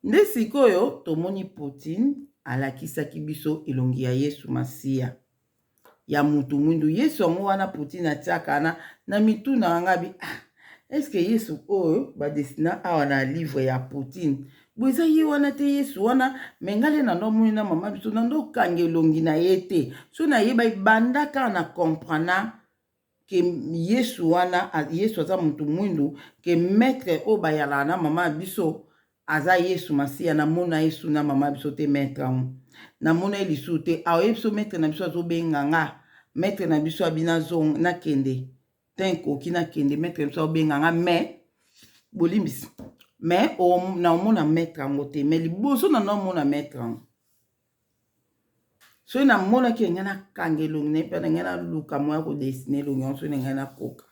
Nde sikoyo tomoni Poutine alakisaki biso elongi ya Yesu Masiya ya mutu mwindu. Yesu yango wana Poutine atiaka na na mitu na nga bi ah, est-ce que Yesu oyo ba dessina awa na livre ya Poutine bo eza ye wana te Yesu wana me nga nde nando moni na mama biso nando kanga elongi na ye te so nayeba banda kaka na comprendre ke yesu wana yesu aza mutu mwindu ke maître oyo bayalaka na mama ya biso aza yesu masiya namona yesu na mama ya biso te maître yango namona ye lisusu te aoye biso maître na biso azobenga nga maître na biso abi nazonga nakende te ekoki nakende maître na biso azobenga nga mais bolimbisi mais naomona maître yango te mais liboso na naomona maître yango soki namonaki ngai nakanga elongi na ye mpe na ngai naluka moya kodesine elongi yango soki na ngai nakoka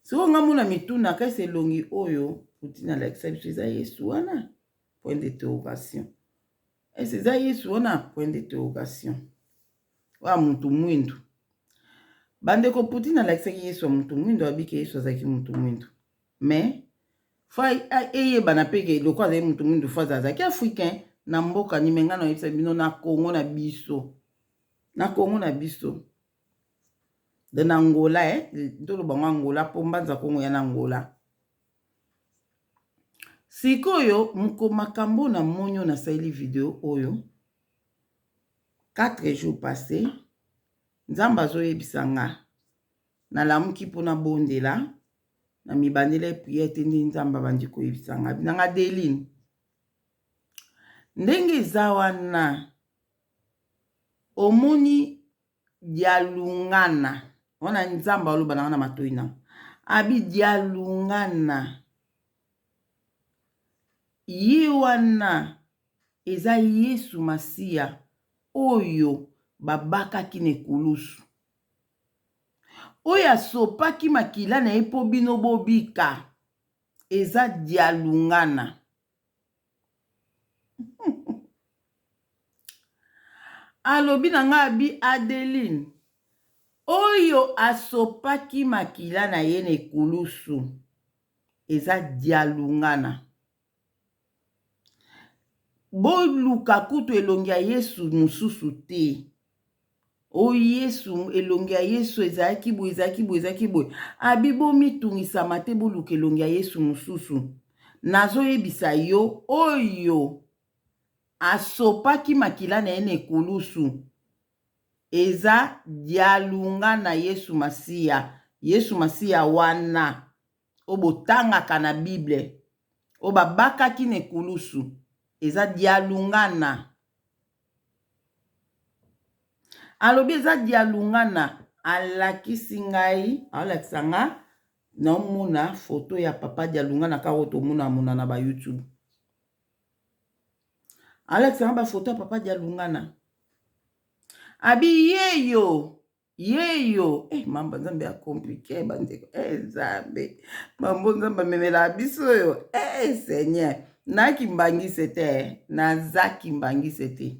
sikoyo ngai mona mituna kasi elongi oyo Poutine alakisa biso eza yesu wana point d'interrogation ese eza yesu wana point d'interrogation oyo mutu mwindu bandeko Poutine alakisaki yesu ya mutu mwindu abiki yesu azalaki mutu mwindu mais fo eyebana mpe ke lokola azali moto mwindu fo azalaki africain na mboka nini me ngai nayebisa bino na congo na biso na congo na biso de na angola eh? toloba ngo angola mpo mbanza kongo ya na angola sikoyo moko makambo na moni oyo nasaleli video oyo 4 jours passé nzambe azoyebisa nga nalamuki mpo nabondela na mibandela prière te nde nzambe abandi koyebisa nga nanga Adeline ndenge eza wana omoni dialungana wana nzambe aloba nanga na matoi na abi dialungana ye wana eza yesu masiya oyo babakaki na ekulusu oyo asopaki makila na ye mpo bino bobika eza dialungana alobi na ngai abi adeline oyo asopaki makila na ye na ekulusu eza dialungana boluka kutu elongi ya yesu mosusu te o yesu elongi ya yesu ezalaki boye ezalaki boye ezalaki boye abi bomitungisama te boluka elongi ya yesu mosusu nazoyebisa yo oyo. Asopaki makila na ye na ekulusu. Eza Dialungana Yesu Masiya. Yesu Masiya wana oyo botangaka na Bible, oyo babakaki na ekulusu, eza Dialungana. Alobi eza Dialungana, alakisi ngai, aolakisa nga, naomona foto ya papa Dialungana kaka oyo tomona mona na ba YouTube. Alakisa nga ba foto ya papa Dialungana. Abi yeyo yeyo eh, mamba nzambe ya compliqué bandeko eh, nzambe mambo nzambe amemelaka biso oyo eh, seigneur na kimbangise te naza kimbangise te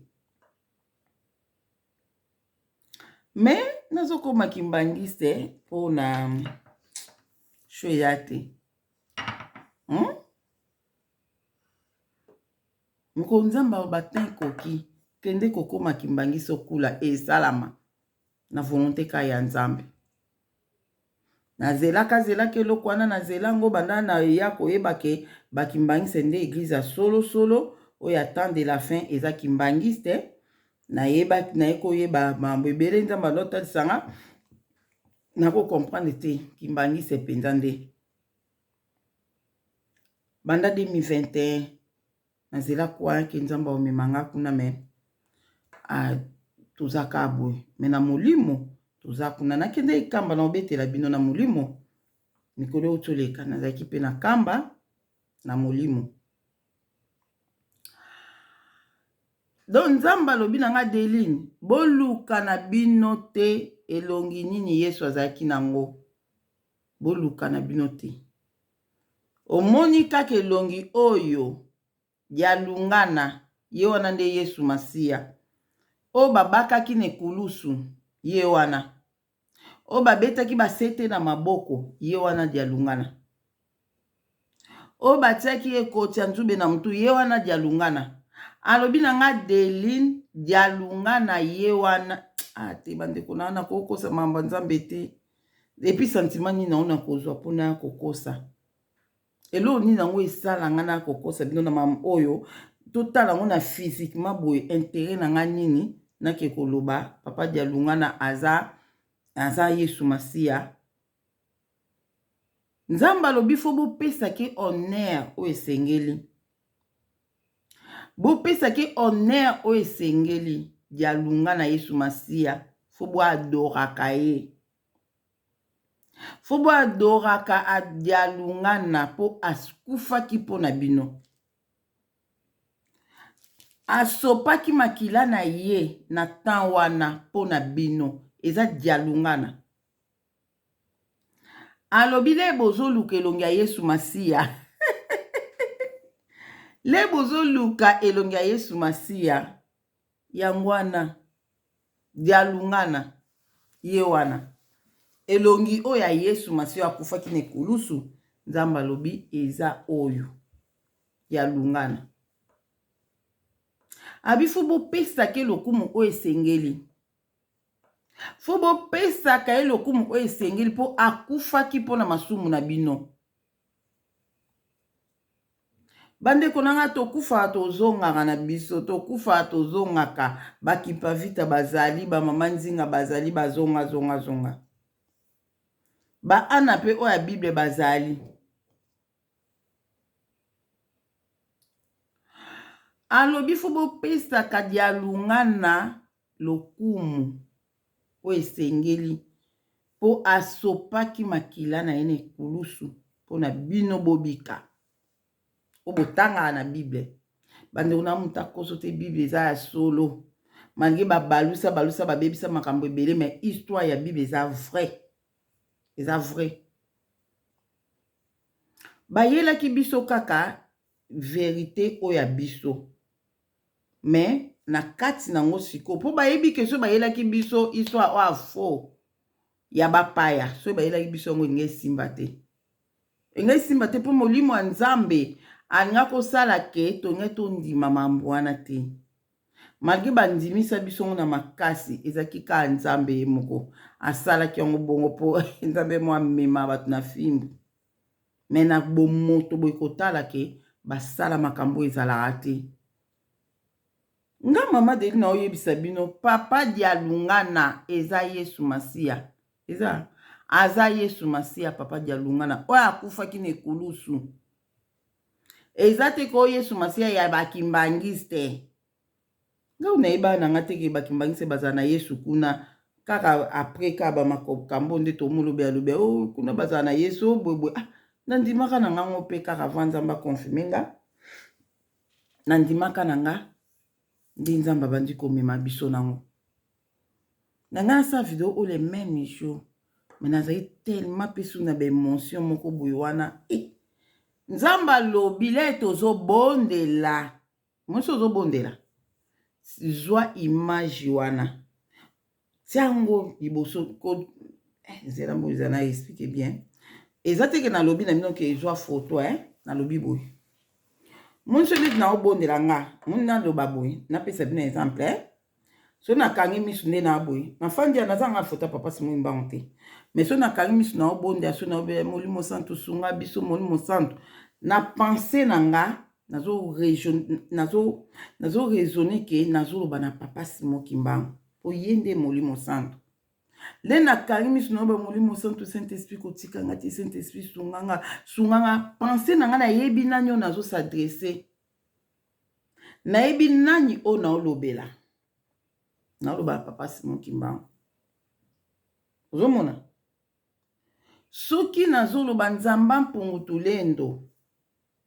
me nazokoma kimbangiste mpo na sho eya te hmm? Mokolo nzambe aloba temps ekoki kende kokoma kimbangiste okula esalama na volonte ka ya nzambe. Nazelaka zelaka eloko wana nazela yango banda na ya koyeba ke ba kimbangiste nde eglise ya solo solo oyo ya temps de la fin eza kimbangiste. Nayeba naye koyeba mambo ebele nzambe alotalisa nga nako comprendre te kimbangiste mpenza nde. Banda 2021 nazela kwa ke nzambe aomema nga kuna me ah, toza kaka boye me na molimo toza kuna nakendaki kamba na obetela bino na molimo mikolo euti oleka nazalaki mpe na kamba na molimo donc nzambe alobi na nga deline boluka na bino te elongi nini yesu azalaki nango boluka na bino te Omoni kaka elongi oyo Dialungana, ye wana nde Yesu Masiya. Oyo babakaki na ekulusu, ye wana. Oyo babetaki basete na maboko, ye wana Dialungana. Oyo batiaki ye ekoti ya nzube na mutu, ye wana Dialungana. Alobi na nga Deline Dialungana ye wana. Ah te bandeko na nga nakokosa mambo ya Nzambe te. Epuis sentiment nini yango nakozwa mpona ya kokosa eloko nini yango esala nga na kokosa bino na mama oyo totala yango na physiquement boye interet na nga nini nake koloba papa dialungana aza aza yesu masiya nzambe alobi fo bopesake honneur oyo esengeli bopesake honneur oyo esengeli dialungana yesu masiya fo boadoraka ye fo boadoraka dialungana mpo akufaki mpo na bino asopaki makila na ye na temps wana mpo na bino eza dialungana Alobi le bozoluka elongi ya Yesu Masiya. le bozoluka elongi ya Yesu Masiya. Yango wana dialungana ye wana elongi oyo ya Yesu Masiya akufaki na ekulusu. Nzambe alobi eza oyo ya lungana. Abifu bopesake lokumu oyo esengeli. Fo bopesaka ye lokumu oyo esengeli mpo akufaki mpo na masumu na bino. Bandeko na ngai, tokufaka tozongaka na biso, tokufaka tozongaka. Bakimpavita bazali, bamama Nzinga bazali, bazonga zonga zonga. Ba Ana mpe oyo ya Bible bazali. Alobi fo bopesaka Dialungana lokumu oyo esengeli mpo asopaki makila na ye na ekulusu mpo na bino bobika. Oyo botangaka na Bible. Bandeko na moto akoso te Bible eza ya solo. Malgre babalusa balusa babebisa makambo ebele mais histoire ya Bible eza vrai. Eza vrai. Bayelaki biso kaka verite oyo ya biso. Mais na kati nango sikoyo mpo bayebi ke soki bayelaki biso histoire oyo ya faux ya bapaya soki bayelaki biso yango elingi esimba te elingi esimba te mpo molimo ya nzambe alinga kosala ke tolingi tondima mambo wana te malgre bandimisa biso yango na makasi ezalaki kaka nzambe ye moko asalaki yango bongo mpo nzambe mwa amema bato na fimbu me na bomoto boye kotala ke basala makambo oyo ezalaka te. Nga mama Deli na oyebisa bino papa Dialungana eza Yesu Masiya. Eza aza Yesu Masiya papa Dialungana oyo akufaki na ekulusu. Eza te ko Yesu Masiya ya ba kimbangiste. Nga nayeba na nga te ke ba kimbangiste bazala na Yesu kuna kaka après kaka ba makambo nde tomolobela lobela oh, kuna bazala na Yesu oh, boye boye. Ah, nandimaka na nga ngo mpe kaka avant Nzambe aconfirme nga. Nandimaka na nga nde Nzambe abandi komema biso nango. Na nga nasala video oyo le même jour, mais nazali tellement mpe su na baémotion moko boye wana. Eh, Nzambe alobi le tozobondela. Mwasi ozobondela, zwa image wana tiango liboso ko eh, nzela mbo eza na explique bien. Eza te ke nalobi na bino ke ezwa photo eh, nalobi boye. Mwasi neti naobondela nga, moni naloba boye, napesa bino exemple eh. So nakangi misu nde na boye, nafandi ya naza nga photo ya papa Simon Kimbangu te. Mais so nakangi misu naobondela, so naobela Molimo Santu sunga biso Molimo Santu. Na pensée na nga nazo raisonner ke nazoloba na papa Simon Kimbangu po ye nde Molimo Santu. Nde nakangi misu na ba Molimo Santu, Saint Esprit kotika nga te, Saint Esprit sunga nga, sunga nga. Pensée na nga nayebi nani oyo nazo s'adresser. Nayebi nani oyo naolobela. Naoloba papa Simon Kimbangu. Ozomona? Soki nazoloba Nzamba Mpungu Tulendo,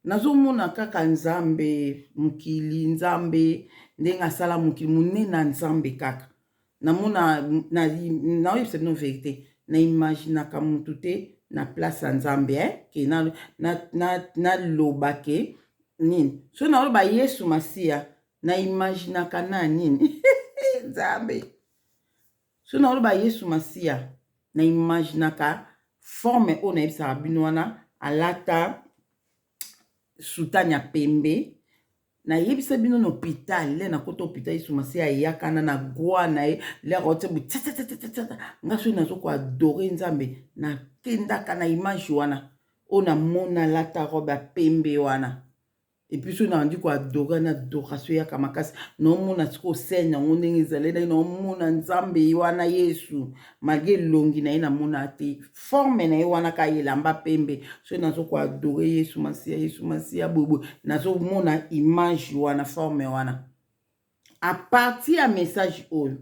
nazomona kaka Nzambe mokili, Nzambe ndenge asala mokili monene na Nzambe kaka. Namona naoyebisa bino verité, na imaginaka mutu te na place ya Nzambe eh? Ke naloba na, na, na ke nini. So naloba Yesu Masiya, na imaginaka na nini Nzambe. So naloba Yesu Masiya, na imaginaka forme oyo nayebisaka bino wana, alata soutane ya pembe. Nayebisa bino na hôpital, le nakota hôpital, Yesu Masiya ayaka na na gwa na ye, le akotia boye tatatatata. Nga soki nazo ko adorer Nzambe, nakendaka na image wana oyo namona alata robe ya pembe wana. Et puis soki nabandi ko adorer na adoration eyaka makasi, naomona sikoyo scène yango ndenge ezalelaki, naomona Nzambe wana Yesu malgré elongi na ye namona te, forme na ye wana kaka elamba pembe. Soki nazo ko adorer Yesu Masiya, Yesu Masiya boye boye, nazomona image wana, forme wana. À partir ya message oyo,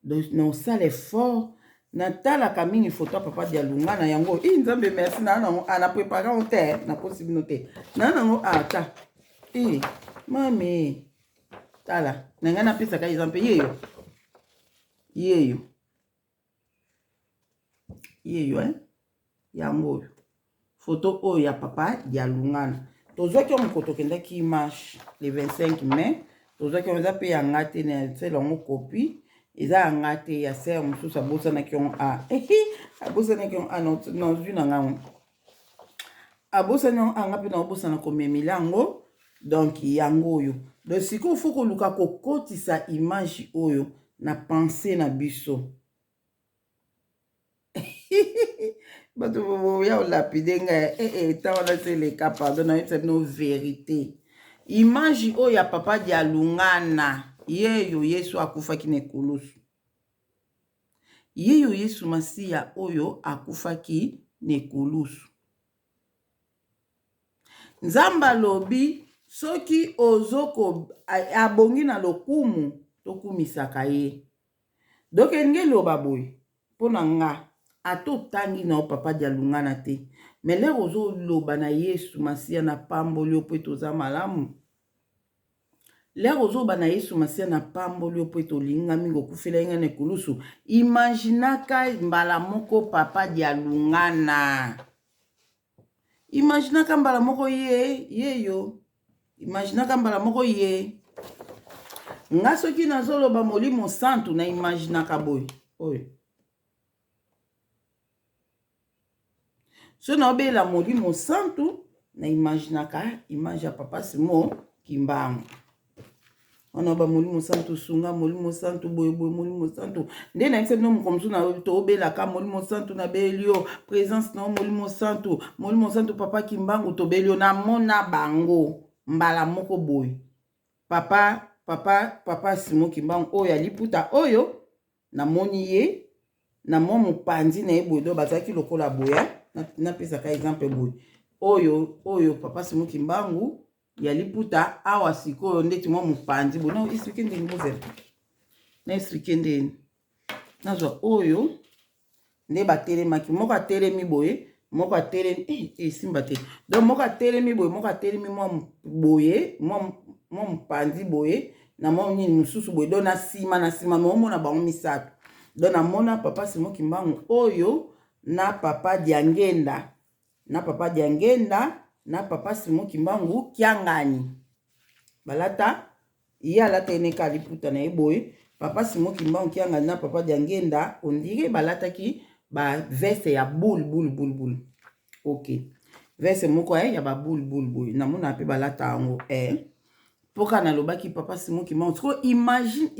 donc naosala effort, natalaka mingi photo ya papa Dialungana yango. I Nzambe merci, na nango a na prépare yango te, nakosi bino te, na nango ata i mami tala na ngai napesaka exemple yeyo yeyo yeyo eh? Yango oyo photo oyo ya papa Dialungana tozwaki yango moko tokendaki marche le 25 mai, tozwaki yango. Eza mpe ya nga te, na sela yango copie, eza ya nga te, ya sœur mosusu abosanaki yango, a abosanaki yango, a nazwi na ngango, abosani yango, anga mpe naobosana komemela yango. Donc yango oyo. Donc sikoyo faut koluka kokotisa image oyo na pensée na biso. Bato boya olapide ngai eh, ta wana seleka, pardon, nayebisa bino vérité. Image oyo ya papa Dialungana yeyo Yesu akufaki na ekulusu, yeyo Yesu Masiya oyo akufaki na ekulusu. Nzambe alobi soki ozoko abongi na lokumu, tokumisaka ye. Donc elingi eloba boye mpo na nga, ata otangi na yo papa Dialungana te, mais lere ozoloba na Yesu Masiya na pamboli yo mpo ete oza malamu, lere ozoloba na Yesu Masiya na pamboli yo mpo ete olingi nga mingi, okufela ye nga na ekulusu, imaginaka mbala moko papa Dialungana, imaginaka mbala moko ye yeyo, imaginaka mbala moko ye. Nga soki nazoloba Molimo Santu, na imaginaka boye oyo. So naobela Molimo Santu, na imaginaka image ya papa Simon Kimbangu wana. Ba Molimo Santu sunga, Molimo Santu boye boye, Molimo Santu nde nayebisa bino moko mosusu na tobelaka Molimo Santu, nabeli yo présence na yo Molimo Santu, Molimo Santu papa Kimbangu tobeli yo. Namona bango mbala moko boye papa. papa papa Simon Kimbangu oyo ya liputa oyo namoni ye na mwa mopanzi na ye boye, do bazalaki lokola boye. Napesaka exemple boye, oyo oyo papa Simon Kimbangu ya liputa awa. Sikoyo ndeti mwa mopanzi boye, na expliquer ndenge bozela, na expliquer ndeni nazwa oyo nde batelemaki. Moko atelemi boye, moko atelemi esimba te. Donc moko atelemi boye, moko atelemi mwa boye, mwa mopanzi boye, na mwa nini mosusu boye. Donc na nsima, na nsima maomona bango misato. Donc namona papa Simon Kimbangu oyo na papa Diangenda, na papa Diangenda na papa Simon Kimbangu Kiangani. Balata, ye alata eneka liputa na ye boye. Papa Simon Kimbangu Kiangani na papa Diangenda, on dirait balataki baveste ya boule boule boule boule. Ok, veste moko ya baboule boule boye, namona mpe balata yango mpoka nalobaki papa Simon Kimbangu. Sikoyo imagine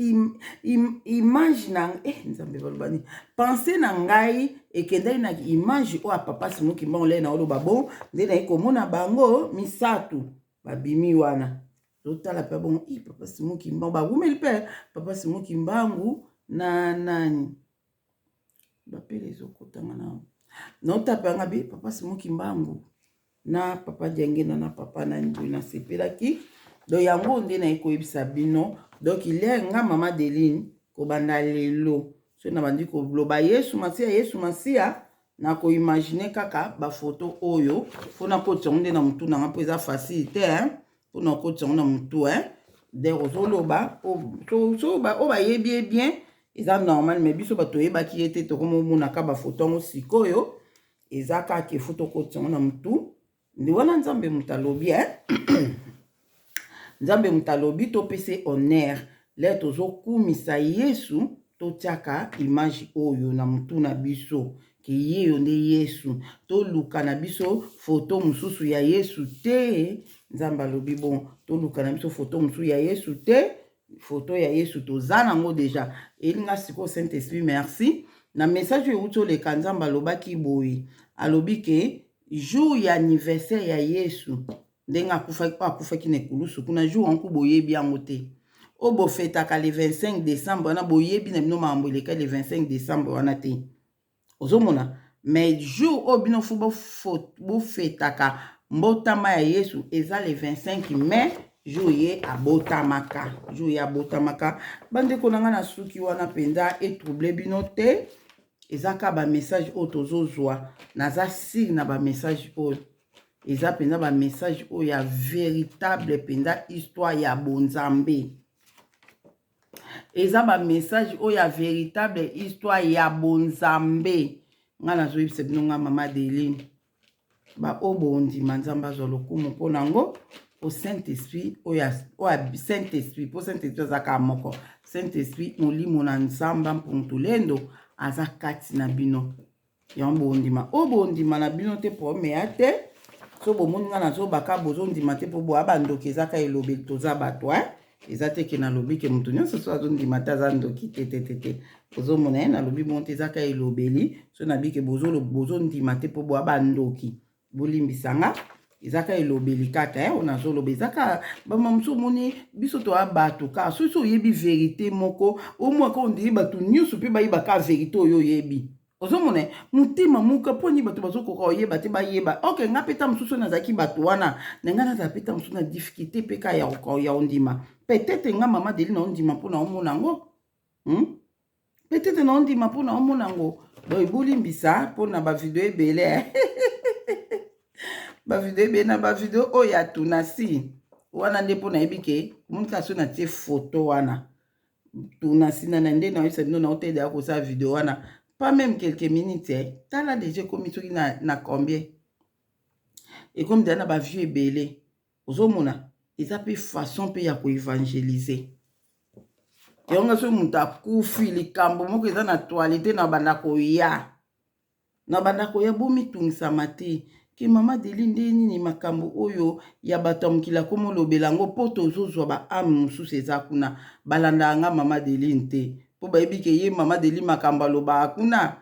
image na Nzambe, baloba nini? Pensée na ngai ekendaki na image oyo ya papa Simon Kimbangu. Lei na oloba bon, nde naye komona bango misato babimi wana. Totala mpe bongo i papa Simon Kimbangu bawumeli mpe papa Simon Kimbangu na nani bapele ezokotanga na naotapa yanga bi papa Simon Kimbangu na papa Diangenda na papa nani boye. Nasepelaki. Donc yango nde naye koyebisa bino. Donc lere nga mama Deline, kobanda lelo, soki nabandi koloba Yesu Masiya, Yesu Masiya, nakoimagine kaka bafoto oyo mpona kotisa yango nde na motu nanga, mpo eza facile te mpona kotisa yango na motu. Der ozoloba oyo bayebi ye bien, eza normal, mais biso bato toyebaki ye te, tokomomonaka bafoto yango sikoyo. Eza kaka efo tokotisa yango na motu nde wana. Nzambe moto alobi, Nzambe moto alobi topesa honneur. Lere tozokumisa Yesu, totiaka image oyo na motu na biso ke ye yo nde Yesu. Toluka na biso foto mosusu ya Yesu te. Nzambe alobi bon, toluka na biso foto mosusu ya Yesu te, foto ya Yesu toza nango déjà. Elinga sikoyo Saint Esprit, merci na message oyo euti oleka. Nzambe alobaki boye, alobi ke jour ya anniversaire ya Yesu, ndenge akufaki, oyo akufaki na ekulusu kuna, jour wanku boyebi yango te. Oyo bofetaka le 25 décembre wana, boyebi na bino makambo eleka le 25 décembre wana te. Ozomona, mais jour oyo bino fo bofetaka mbotama ya Yesu eza le 25 mai, jour ye abotamaka, jour ye abotamaka. Bandeko na ngai, na suki wana mpenza etrouble bino te. Eza kaka bamessage oyo tozozwa. Naza sûr na bamessage oyo, eza mpenza bamessage oyo ya véritable mpenza histoire ya bonzambe. Eza bamessage oyo ya véritable histoire ya bonzambe. Ngai nazoyebisa bino, ngai mama Deline, baoyo bondima, Nzambe azwa lokumu mpo nango, po Saint Esprit oyo, Saint Esprit, mpo Saint Esprit aza kaka moko. Saint Esprit, molimo na Nzambe mpuntulendo, aza kati na bino. Yango bondima, oyo bondima na bino te, problème ya te. So bomoni nga nazobaka, bozondima te mpo boya bandoki. Eza ka elobeli, toza bato. Eza te ke nalobi ke moto nyonso so azondima te aza ndoki te, te, te, te. Ozomona ye, nalobi bon te, eza ka elobeli. So nabi ke bozondima te mpo boya bandoki, bolimbisanga. Eza ka elobeli kaka oyo nazoloba. Eza ka bama mosusu omoni biso toya bato kaka. Soki oyebi vérité moko, omwaka ondiri bato nyonso mpe bayebaka vérité oyo oyebi. Ozomona motema moka mponi bato bazokoka oyeba te, bayeba. Ok, nga mpe ta mosusu nazalaki bato wana na ngai, nazala mpe ta mosusu na difficulté mpe ka ya ondima. Peut-être nga mama Deli na ondima mpona omona yango, Peut-être na ondima mpona omona yango. Donc ebolimbisa mpona bavideo ebele, bavideo ebele na bavideo oyo ya tunasi wana nde mpo nayebi ke omoni kaka so natie foto wana tunasi nana nde nayoyisa bino. Naoteda ya kosala video wana pas même quelques minutes. Tala déjà ekomi soki na combien, ekomi deja na bavue ebele. Ozomona, eza mpe façon mpe ya koevangelize yango. Soki moto akufi, likambo moko eza na actualité, na banda koya, na banda koya, bomitungisama te ke mama Deli nde nini, makambo oyo ya bato ya mokili akomolobela yango, mpo tozozwa baâme mosusu eza kuna balandaka nga mama Deline te, mpo bayebi ke ye mama Deli makambo alobaka kuna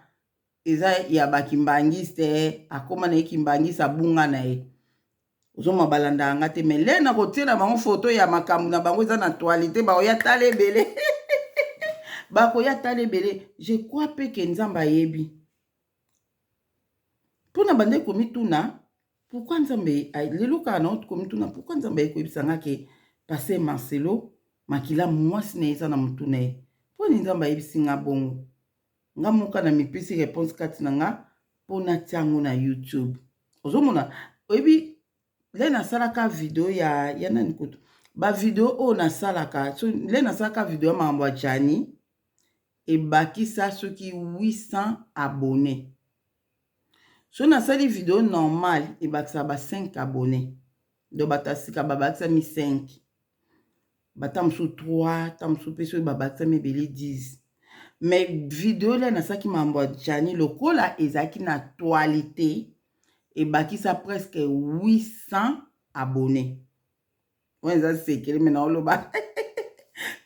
eza ya bakimbangiste. Akóma na ye kimbangiste, abunga na ye. Ozomona balandaka nga te, mais le nakotiela bango foto ya makambo na bango eza na actualité, bakoya tala ebele, bakoya tala ebele. Je crois mpe ke Nzambe ayebi mpona bande komituna pourquoi Nzambe lelo kaka na komituna pourquoi Nzambe aye koyebisa nga ke pasteur Marcelo makila mwasi na ye eza na motu na ye. Mponi Nzambe ayebisi nga bongo? Nga moka na mipesi réponse kati na nga mpo natia yango na YouTube. Ozomona, oyebi, le nasalaka video ya nani kutu, bavideo oyo nasalaka so, le nasalaka video ya makambo ya Jani, ebakisa soki 800 abonné. So nasali video normal, ebakisa ba 5 abonné. Donc bato ya sika babakisami 5, bata mosusu 3, ta mosusu mpe soki babakisami ebele 10. Mais video le nasalaki makambo ya Jani, lokola ezalaki na actualité, ebakisa presque 800 abonné. Oyo eza sekele, me naoloba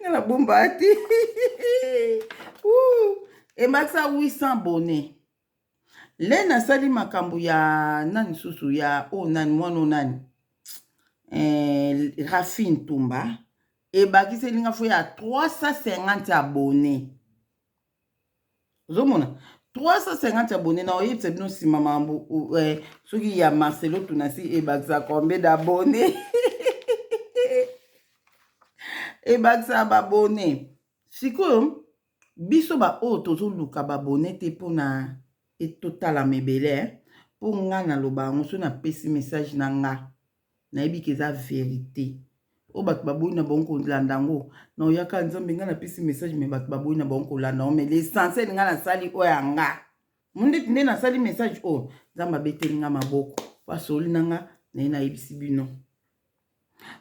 nga na bomba te, ebakisa 800 abonné. Le nasali makambo ya nani susu, ya oyo nani, mwana oyo nani, Rafi Ntumba, ebakiseli nga fo ya 350 abonné. Ozomona 350 abonné. Na oyebisa bino nsima makambo soki ya Marcelo Tunasi ebakisa combien d'abonné, ebakisa baabonné. Sikoyo biso baoyo tozoluka baabonné te mpona totalama ebele, mpo nga naloba yango, so napesi message na nga, nayebi ke eza vérité. Oyo bato baboyi na bango kolanda yango, na oyaka Nzambe, ngai napesi message, mais bato baboyi na bango kolanda yango. Mais l'essentiel, ngai nasali oyo ya nga mondeti nde nasali message oyo, Nzambe abeteli nga maboko po asoli na nga naye nayebisi bino,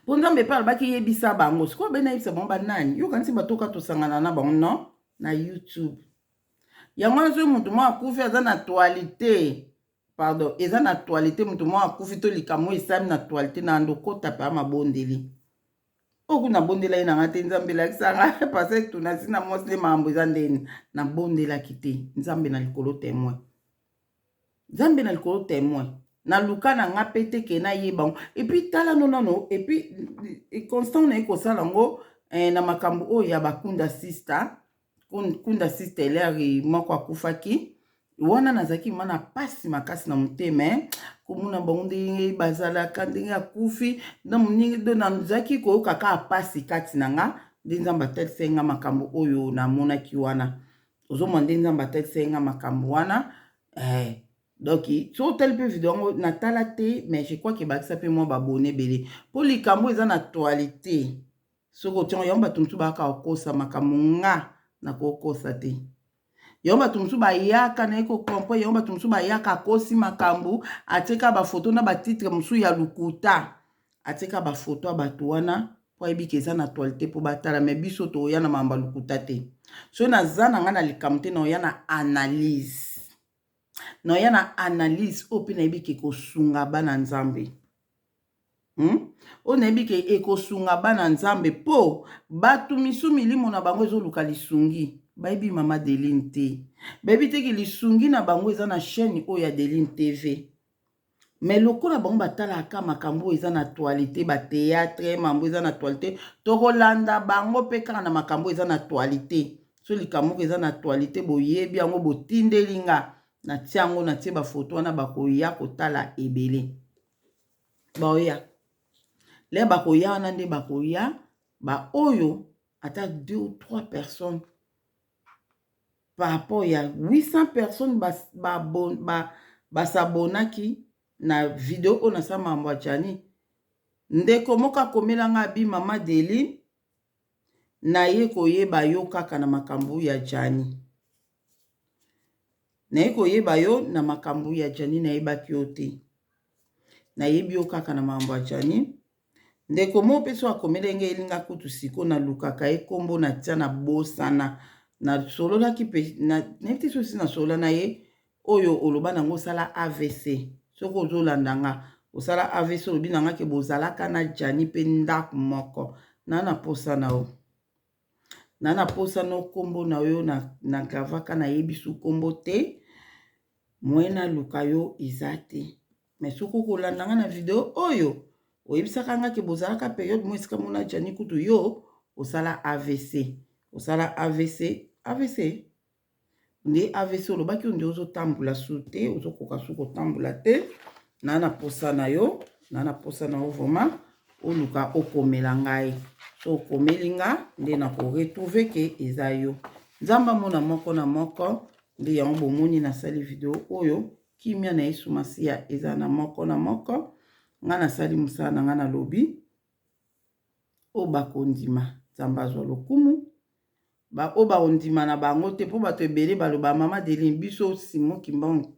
mpo Nzambe mpe alobaki yebisa bango. Sikoyo be nayebisa bango banani? Yokanisi bato oka tosangana na bango non na YouTube. Yango wana soki motu moko akufi, aza na actualité, pardon, eza na actualité, moto moko akufi to likambo esami na actualité, na ando okota mpe mabondeli oyo kuna nabondela ye nanga te. Nzambe elakisanga parce Tunasi na mwasi nde makambo eza ndeni. Nabondelaki te. Nzambe na likolo témoin, Nzambe na likolo témoin. Naluka na nga mpe te ke nayeba yango. Et puis tala no nano, et puis Constant naye kosala yango na makambo oyo ya bakunda sister, kunda sister Elere moko akufaki wana, nazalaki ma na pasi makasi na motema komona bango ndenge bazalaka, ndenge akufi na moningi. Do nazalaki koyoka kaka pasi kati na nga. Nde Nzambe atalisai nga makambo oyo namonaki wana. Ozomona nde Nzambe atalisai nga makambo wana. Donc so otali mpe video yango, natala te, mais je crois ke bakisa mpe mwa baabonné ebele, mpo likambo eza na actualité. Soki otiango yango, bato mosusu bayaka kokosa makambo, nga nakokosa te. Yango bato mosusu bayaka naye kocomprendre yango. Bato mosusu bayaka, akosi makambo, atieka bafoto na batitre mosusu ya lokuta, atieka bafoto ya bato wana mpo ayebi ke eza na actualité mpo batala. Mais biso toya na makambo ya lokuta te. Soki naza na ngai na likambo te, naoya na analyse, naoya na analyse oyo mpe nayebi ke kosunga bana Nzambe, Oyo nayebi ke ekosunga bana Nzambe, mpo bato misu milimo na bango ezoluka lisungi. Bayebi mama Deline te, bayebi te ke lisungi na bango eza na chaîne oyo ya Deline TV. Mais lokola bango batalaka makambo oyo eza na actualité, bathéâtre, mambo eza na actualité, tokolanda bango mpe kaka na makambo eza na actualité. So likambo moko eza na actualité, boyebi yango, botindeli nga, natia yango, natie bafoto wana, bakoya kotala ebele. Baoya le bakoya wana nde bakoya baoyo ata deux ou trois personnes par rapport ya 800 personnes basabonaki ba, ba na video oyo nasala makambo ya Jani. Ndeko moko akomelanga abi: "Mama Deli, naye koyeba yo kaka na makambo ya Jani, naye koyeba yo na makambo ya Jani, nayebaki yo te, nayebi yo kaka na makambo ya Jani." Ndeko moko mpe so akomeli ngai, elinga kutu sikoyo nalukaka ye nkombo natia na bosana. Nasololaki mpe, nayebi te soki nasolola na ye. Oyo oloba nango osala AVC, soki ozolanda nga, osala AVC, olobi na nga ke bozalaka na Jani mpe ndako moko. Na posa na yo, na posa no nkombo na yo na gravaka, nayebi su nkombo te, moye naluka yo eza te. Mais soki okolanda nga na video oyo, oyebisaka nga ke bozalaka periode mo esika mona Gianni kutu yo osala AVC. Osala AVC, AVC nde AVC olobaki nde ozotambola su te, ozokoka su kotambola te. Na na posa na yo, na na posa na yo vraiment oluka okomela ngai. So okomeli nga nde na ko retrouver ke eza yo. Nzambe amona moko na moko nde yango bomoni nasali video oyo. Kimia na Yesu Masiya eza na moko na moko. Nga nasali mosala na nga nalobi oyo bakondima Nzambe azwa lokumu, ba oyo bakondima na bango te, mpo bato ebele baloba mama Adeline biso Simon Kimbangu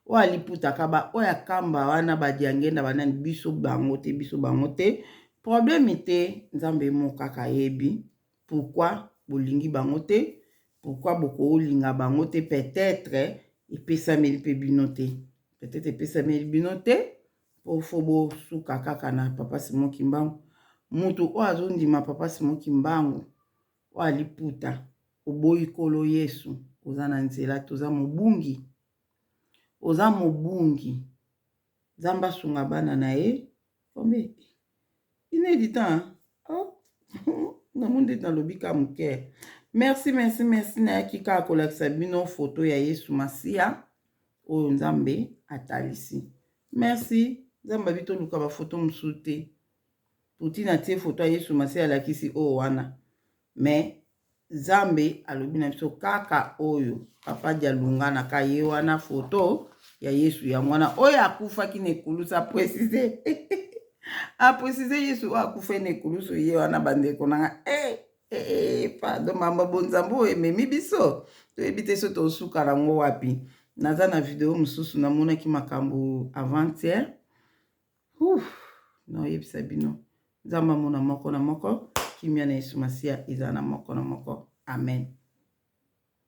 oyo aliputaka ba oyo akamba wana badiangenda banani biso bango te, biso bango te. Problème te, Nzambe moko kaka ayebi pourquoi bolingi bango te, pourquoi bokolinga bango te. Peut-être epesameli mpe bino te, peut-être epesameli bino te po fo bosuka kaka na papa Simon Kimbangu. Mutu oyo azondima papa Simon Kimbangu oyo aliputa, oboyi Nkolo Yesu, oza na nzela te, oza mobungi, oza mobungi. Nzambe asunga bana na ye. Combien? Une heure du temps. Oh, namoni nde nalobi ka moke. Merci, merci, merci. Nayaki kaka kolakisa bino foto ya Yesu Masiya oyo Nzambe atalisi. Merci. Nzambe abi toluka bafoto mosusu te. Poutine atie foto ya Yesu Masiya alakisi oyo wana. Mais Nzambe alobi na biso kaka oyo papa Dialungana ka ye wana foto ya Yesu yango wana oyo akufaki na ekulusu aprécise aprécise Yesu oyo akufaki na ekulusu ye wana bandeko na nga eh, eh, eh, pardon mama bonzambe oyo ememi biso toyebi te so tosuka nango wapi. Naza na video mosusu namonaki makambo avant-hier. Naoyebisa bino Nzambe amona moko na moko, kimia na Yesu Masiya eza na moko na moko. Amen.